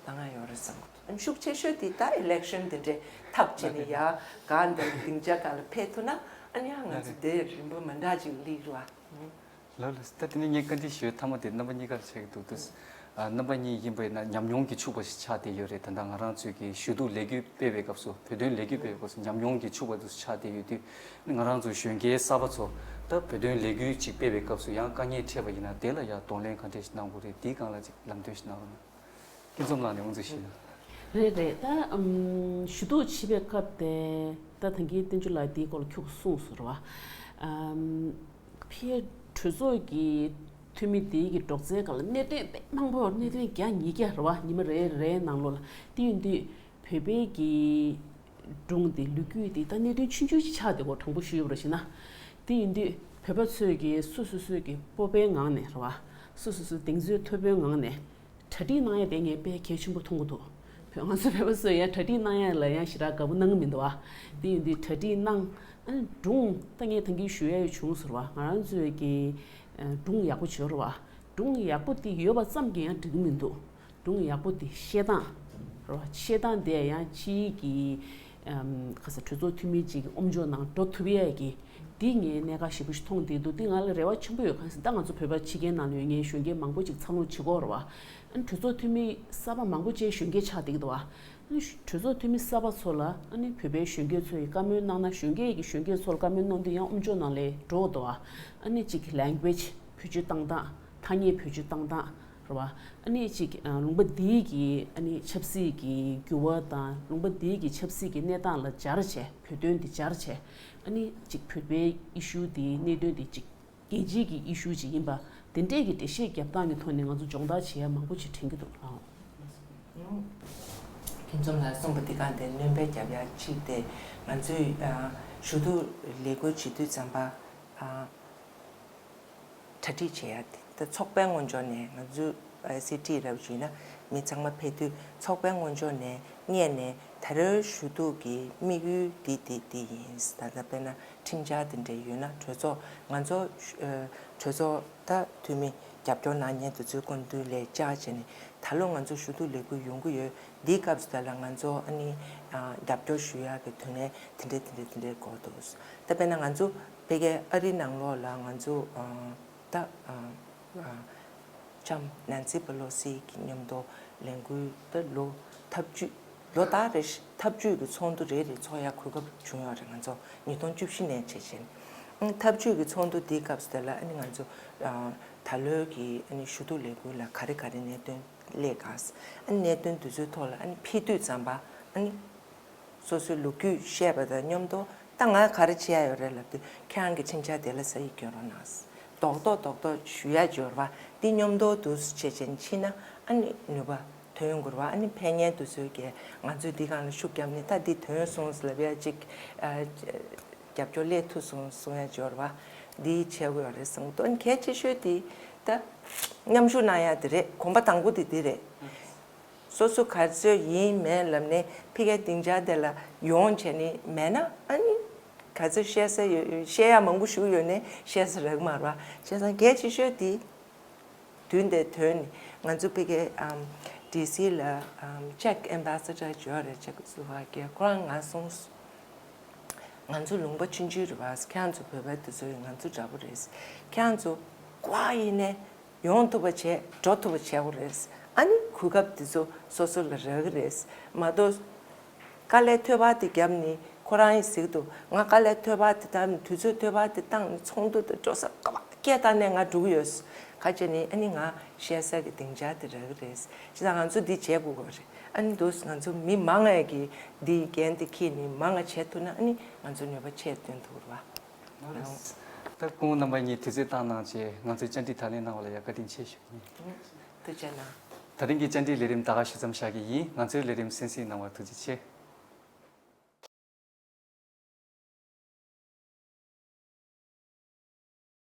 བཏང་ཡ་ཡོད་རེད་བསམ་གི་འདུག་ཨ་ནི་ཤུགས་ཆེ་ཤོས་དེ་ད་election་དེ་འདྲའི་ཐབས་བྱས་ནས་ཡ་སྒང་དེ་ལ་སྡིངས་ཆ་སྒང་ལ་ཕེབས་ཐུབ་ན་ཨ་ནི་ཡང་ང་ཚོ་དེ་རིམ་པ་མི་འདྲ་ཅིག་སླེབས་རེད་བ། ལགས་ལགས། ད་དེ་ནས་ངས་བཀའ་འདྲི་ཞུ་ཐ་མ་དེ་རྣམ་པ་གཉིས་ཀར་བྱེད་ཀྱི་འདུག་དུས། ཨ་རྣམ་པ་གཉིས་ཡིན་པ་ཡིན་ན་ཉམས་མྱོང་གི་ཕྱུག་པ་ཞིག་ཆགས་བསྡད་ཡོད་རེད། ད་ལྟ་ང་རང་ཚོས་ཀྱི་ཞུ་གཏུག་ལས་འགུལ་སྤེལ་བའི་སྐབས་སུ་བོད་དོན་ལས་འགུལ་སྤེལ་བའི་སྐབས་སུ་ཉམས་མྱོང་གི་ཕྱུག་པ་དེ་ཚོ་ཆགས་བསྡད་ཡོད་དུས། ང་རང་ཚོ་གཞོན་སྐྱེས་གསར་པ་ཚོ་ད་བོད་དོན་ལས་འགུལ་ཅིག་སྤེལ་བའི་སྐབས་སུ་ཡང་དཀའ་ངལ་འཕྲད་པ་ཡིན་ན་དེ་ལ་ཡང་གདོང་ལེན་ག་འདྲས་ཤིག་གནང་དགོས་རེད། དེའི་སྒང་ལ་ཅིག་ལམ་སྟོན་ཞིག་གནང་རོགས་གནང་། སྐྱིད་འཛོམས་ལགས་ནས་དབུ་འཛུགས་ཞུས་ན། རེད་རེད། ད་ཨམ་ཞུ་གཏུག་བྱེད་པའི་སྐབས་དེ་ད་ད་གིན་བསྟན་ཆོས་ལགས་དེའི་སྐོར་ལ་ཁྱུག་གསུངས་སོང་རེད་བ། ཨམ་ཕའི་གྲོས་ཚོགས་ཀྱི་འཐུས་མི་དེའི་གི་སྒྲོག་ཙེའི་སྒང་ལ་གནད་དོན་དཔེ་མང་པོ་གནད་དོན་བརྒྱ་ཉིས་བརྒྱ་རེད་བ། ཉི་མ་རེ་རེའི་ནང་ལོགས་ལ་དེ་ཡིན་དུས་བོད་པའི་གི་སྒྲུང་དེ་ལོ་རྒྱུས་དེ་ད་གནད་དོན་ཆུང་ཆུང་ཅིག་ཆགས་བསྡད་ཀྱི་ཡོད་རེད། དྲང་པོ་ཞུས་པ་ཡིན་ན། དེ་ཡིན་དུས་བོད་པ་ཚོས་ཀྱི་སོ་སོ་སོའི་གི་སྤོབས་པའི་ངང་ནས་རེད་བ། སོ་སོ་སོའི་གདེང་ཚོད་མཐོ་པོའི་ངང་ནས་གྲ་སྒྲིག་གནང་ཡ་དེ་ངས་དཔེ་གལ་ཆེན་པོ་མཐོང་གི་འདུག་བོད་ང་ཚོ་བོད་པ་ཚོས་ཡང་གྲ་སྒྲིག་གནང་ཡ་ལ་ཡང་ཞེ་དྲག་དགའ་པོ་གནང་གི་མི་འདུག་བ། དེ་ཡིན་དུས་གྲ་སྒྲིག་གནང་། ཨ་ནི་སྒྲུང་ད་ངས་ད་གིན་ཞུ་ཡ་བྱུང་ཟེར་བ། ང་རང་ཚོའི་གི་ཨ་སྒྲུང་ཡག་པོ་བྱོས་རེད་བ། སྒྲུང་ཡག་པོ་དེ་ཡོད་པ་ཙམ་གྱིས་ཡང་འགྲིག་གི་མི་འདུག་སྒྲུང་ཡག་པོ་དེ་བཤད་སྟངས་རེད་བ། བཤད་སྟངས་དེ་ཡང་ཕྱིའི་གི་ཨམ་ག་ས་གྲོས་ཚོགས་འཐུས་མི་གཅིག་གི་ཨོམ་ཅོག་ནང་འགྲོ་ཐུབ་ཡས་ཀྱི་འདི་ངས་གནད་འགག་ཞེ་པོ་ཞིག་མཐོང་བསྡད་འདུག་འདི་ང་ལ་རེ་བ་ཆེན་པོ་ཡོད། གང་ཟེར་ད་ང་ཚོ་བོད་པ་ཕྱི་རྒྱལ་ནང་ལ་ཡོད་མཁན་གཞོན་སྐྱེས་མང་པོ་ཅིག་འཚར་ལོངས་བྱེད་ཀྱི་ཡོད་རེད་བ། ཨ་ནི་གྲོས་ཚོགས་འཐུས་མི་གསར་པ་མང་པོ་ཅིག་གཞོན་སྐྱེས་ཆགས་བསྡད་ཀྱི་འདུག་བ། ཨ་ནི་གྲོས་ཚོགས་འཐུས་མི་གསར་པ་ཚོ་ལ་ཨ་ནི་བོད་པའི་གཞོན་སྐྱེས་ཚོ་ཡིས་བཀའ་མོལ་གནང་ན། གཞོན་སྐྱེས་ཀྱིས་གཞོན་སྐྱེས་ཚོ་ལ་བཀའ་མོལ་གནང་དུས་ཡང་ཨོམ་ཅོག་ནང་ལ་འགྲོ་གི་འདུག་བ། ཨ་ནི་གཅིག་language བེད་སྤྱོད་བཏང་སྟངས། ཐ་སྙད་བེད་སྤྱོད་བཏང་སྟངས་རེད་བ། ཨ་ནི་གཅིག་ཨ་ལུང་པ་འདིའི་གི་ཨ་ནི་ཆབ་སྲིད་ཀྱི་འགྱུར་བ་དང་ལུང་པ་འདིའི་གི་ཆབ་སྲིད་ཀྱི་གནས་སྟངས་ལ་སྦྱར་བྱས། བོད་དོན་འདི་སྦྱར་བྱས། ཨ་ནི་གཅིག་བོད་པའི་issue འདི་གནད་དོན་འདི་གཅིག་རྒྱལ་སྤྱིའི་གི་issue ཅིག་ཡིན་པ་དེ་འདྲས་ཀྱི་འགྲེལ་བཤད་རྒྱབ་སྟངས་ཀྱི་ཐོག་ནས་ང་ཚོ་སྦྱོང་བརྡར་བྱེད་ཡ་མང་པོ་ཅིག་དྲན་གྱི་འདུག་ཨང་། ཁྱེད་ཚོ་ལ་གསུངས་པ་འདི་གང་དེ་སྣོན་པ་རྒྱབ་ཡ་གཅིག་དེ། ང་ཚོས་ཨ་ཞུ་གཏུག་ལས་འགུལ་བྱེད་དུས་ཙམ་པ་ཨ་གྲ་སྒྲིག་བྱེད་ཡ་དེ། ད་ཚོགས་པའི་ངོས་ཕྱོགས་ནས་ང་ཚོ་ཨ་སི་ཊི་རབ་བྱུང་ན་མི་ཚང་མ་ཕེབས་དུས་ཚོགས་པའི་ངོས་ཕྱོགས་ནས་སྔོན་ནས་ད་རེས་ཞུ་གཏུག་གི་དམིགས་ཡུལ་འདི་འདི་འདི་ཡིན། ད་ལྟ་དཔེར་ན་ཁྲིམས་འཆར་དེ་འདྲ་ཡོད་ན། གྲོས་ཚོགས་ང་ཚོ་ཨ་གྲོས་ཚོགས་ད་འཐུས་མི་རྒྱབ་སྐྱོར་གནང་མཁན་དེ་ཚོའི་སྐུ་མདུན་ལ་བཅར་བྱས་ནས། ད་ལོ་ང་ཚོ་ཞུ་གཏུག་ལས་འགུལ་ཡོང་གི་ཡོད། འདིའི་སྐབས་སུ་ད་ལ་ང་ཚོ་ཨ་ནི་ཨ་རྒྱབ་སྐྱོར་ཞུ་ཡག་གི་དོན་ལས་དེ་འདྲས་དེ་འདྲས་དེ་འདྲས་དགོས་འདུག་ད་དཔེར་ན་ང་ཚོ་ཕ་གིའི་ཨ་རི་ནང་ལོགས་ལ་ང་ཚོ་ཨ་ད་ཨ་ཨ་ལྕམ་ནན་སི་པེ་ལོ་སི་གི་མཉམ་དུ་ལས་འགུལ་ད་ལོ་འཐབ་ཇུས་ལོ་ལྟར་རེ་བཞིན་འཐབ་ཇུས་ཀྱི་ཚོགས་འདུ་རེ་རེ་ཚོགས་ཡག་གོ་སྐབས་བྱུང་ཡོད་རེད། ང་ཚོ་ཉིས་སྟོང་བཅུ་བཞི་ནས་བྱས་བྱས་ནས། ཨ་འཐབ་ཇུས་ཀྱི་ཚོགས་འདུ་འདིའི་སྐབས་སུ་དེ་ལ་ཨ་ནི་ང་ཚོ་ཨ་ད་ལོའི་གི་ཨ་ནི་ཞུ་གཏུག་ལས་འགུལ་ལ་ག་རེ་ག་རེ་གནད་དོན་སླེབས་ག་ཨ་ནི་གནད་དོན་དེ་ཚོའི་ཐོག་ལ་ཨ་ནི་ཕེབས་དུས་ཙམ་པ་ཨ་ནི་སོ་སོའི་ལོ་རྒྱུས་བཤད་པ་དང་མཉམ་དུ། ད་ང་ག་རེ་བྱེད་ཡ་ཡོད་རེད་ལབ་དུས། ཁྱེད་རང་གི་ཁྲིམས་འཆར་དེ་ལ་ས་ཡིག་སྐྱོན་རོགས་གནང་། རྡོག་རྡོག་རྡོག་རྡོག་ཞུ་ཡ་འབྱོར་བ་འདི་མཉམ་དུ་དུ་བྱེད་ཅན་ཕྱིན་ན་ཨ་ནི་ནུས་པ་ཐོན་དགོས་རེད་བ། ཨ་ནི་ཕན་ངན་དུ་བཟོས་ཀྱི་ང་ཚོས་འདི་སྒང་ལ་ཤུགས་བརྒྱབ་ནས། ད་འདི་ཐོན་སོང་ལབ་ཡ་ཅིག་ཨ་རྒྱབ་སྐྱོར་སླེབས་ཐུབ་སོང་གསུང་ཡ་འབྱོར་བ་འདི་བྱེད་དགོས་ཡོད་རེད་བསམ་གི་འདུག་ཨ་ནི་གལ་ཆེ་ཤོས་དེ་ད་མཉམ་ཞུགས་གནང་ཡ་དེ་རེད། གོམ་པ་དང་པོ་དེ་དེ་རེད། སོ་སོ་ག་ཚོད་ཡིན་མིན་ལབ་ནས་ཕ་གིའི་སྡིངས་ཆ་དེ་ལ་ཡོང་བྱས་ནས་མེད་ན། ཨ་ནི་ག་ཚོད་བཤད་ས་ཡོད། བཤད་ཡ་མང་པོ་ཞིག་ཡོད་ནའི་བཤད་ས་རག་མ་རེད་བ། བྱས་ཙང་གལ་ཆེ་ཤོས་དེ་དུས་འདིར་ཐོན་ནས། ང་ཚོ་ཕ་གིའི་ཨམ་ཌི་སི་ལ་ཨམ་ཅེཀ་ཨེམ་བྷ་སེ་ཌར་ཅིག་ཡོད་རེད། ཅེཀ་སུ་ཝ་ཀི་ཡ། ཁོ་རང་ང་གསུངས། ང་ཚོ་ལུང་པ་ཆུང་ཆུང་རེད་བ། ཁྱེད་རང་ཚོ་བོད་པ་དེ་ཚོ་ཡིན་ང་ཚོ་འདྲ་པོ་རེད། ཁྱེད་རང་ཚོ་ག་པར་ཡིན་ནའི་ཡོང་ཐུབ་པ་བྱས། འགྲོ་ཐུབ་པ་བྱེད་དགོས་རེད། ཨ་ནི་གོ་སྐབས་དེ་ཚོ་སོ་སོ་ལ་རག་གི་རེད་མ་གཏོགས། དཀའ་ལས་ཐོལ་པ་དེ་བརྒྱབ་ནས། ཁོ་རང་གིས་ཟེར་གི་འདུག་ང་དཀའ་ལས་ཐོལ་པ་དེ་བཏང་ནས། དུས་ཚོད་ཐོལ་པ་དེ་བཏང་ནས་ཚོགས་འདུ་དེ་འགྲོ་ས་ག་པར་སྐད་བཏང་ནས་ང་འགྲོ་གི་ཡོད། ག་བྱས་ནས་ཨ་ནི་ང་བཤད་ས་གི་སྡིངས་ཆ་དེ་རག་གི་རེད། བྱས་ཙང་ང་ཚོ་འདི་བྱེད་དགོས་ཀྱི་རེད། ཨ་ནི་འདུག་ང་ཚོ་མི་མང་ང་གིས་འདིའི་འགན་དེ་འཁྱེར་ནས་མང་ང་བྱེད་ཐུབ་ན། ཨ་ནི་ང་ཚོ་ནུས་པ་ཆེ་བཏོན་ཐུབ་རེད་བ། ད་སྐུ་ངོ་རྣམ་པ་གཉིས་དུས་ཚོད་བཏང་གནང་བྱས་ང་ཚོའི་བཅར་འདྲི་དང་ལེན་གནང་བ་ལ་ཡང་བཀའ་དྲིན་ཆེ་ཞུ་གི་ཡིན། ཐུགས་རྗེ་གནང་། ད་རིང་གི་བཅར་འདྲིའི་ལས་རིམ་ད་ག་ཞུ་མཚམས་བཞག་གི་ཡིན། ང་ཚོའི་ལས་རིམ་གསན་གཟིགས་གནང་བར་ཐུགས་རྗེ་ཆེ།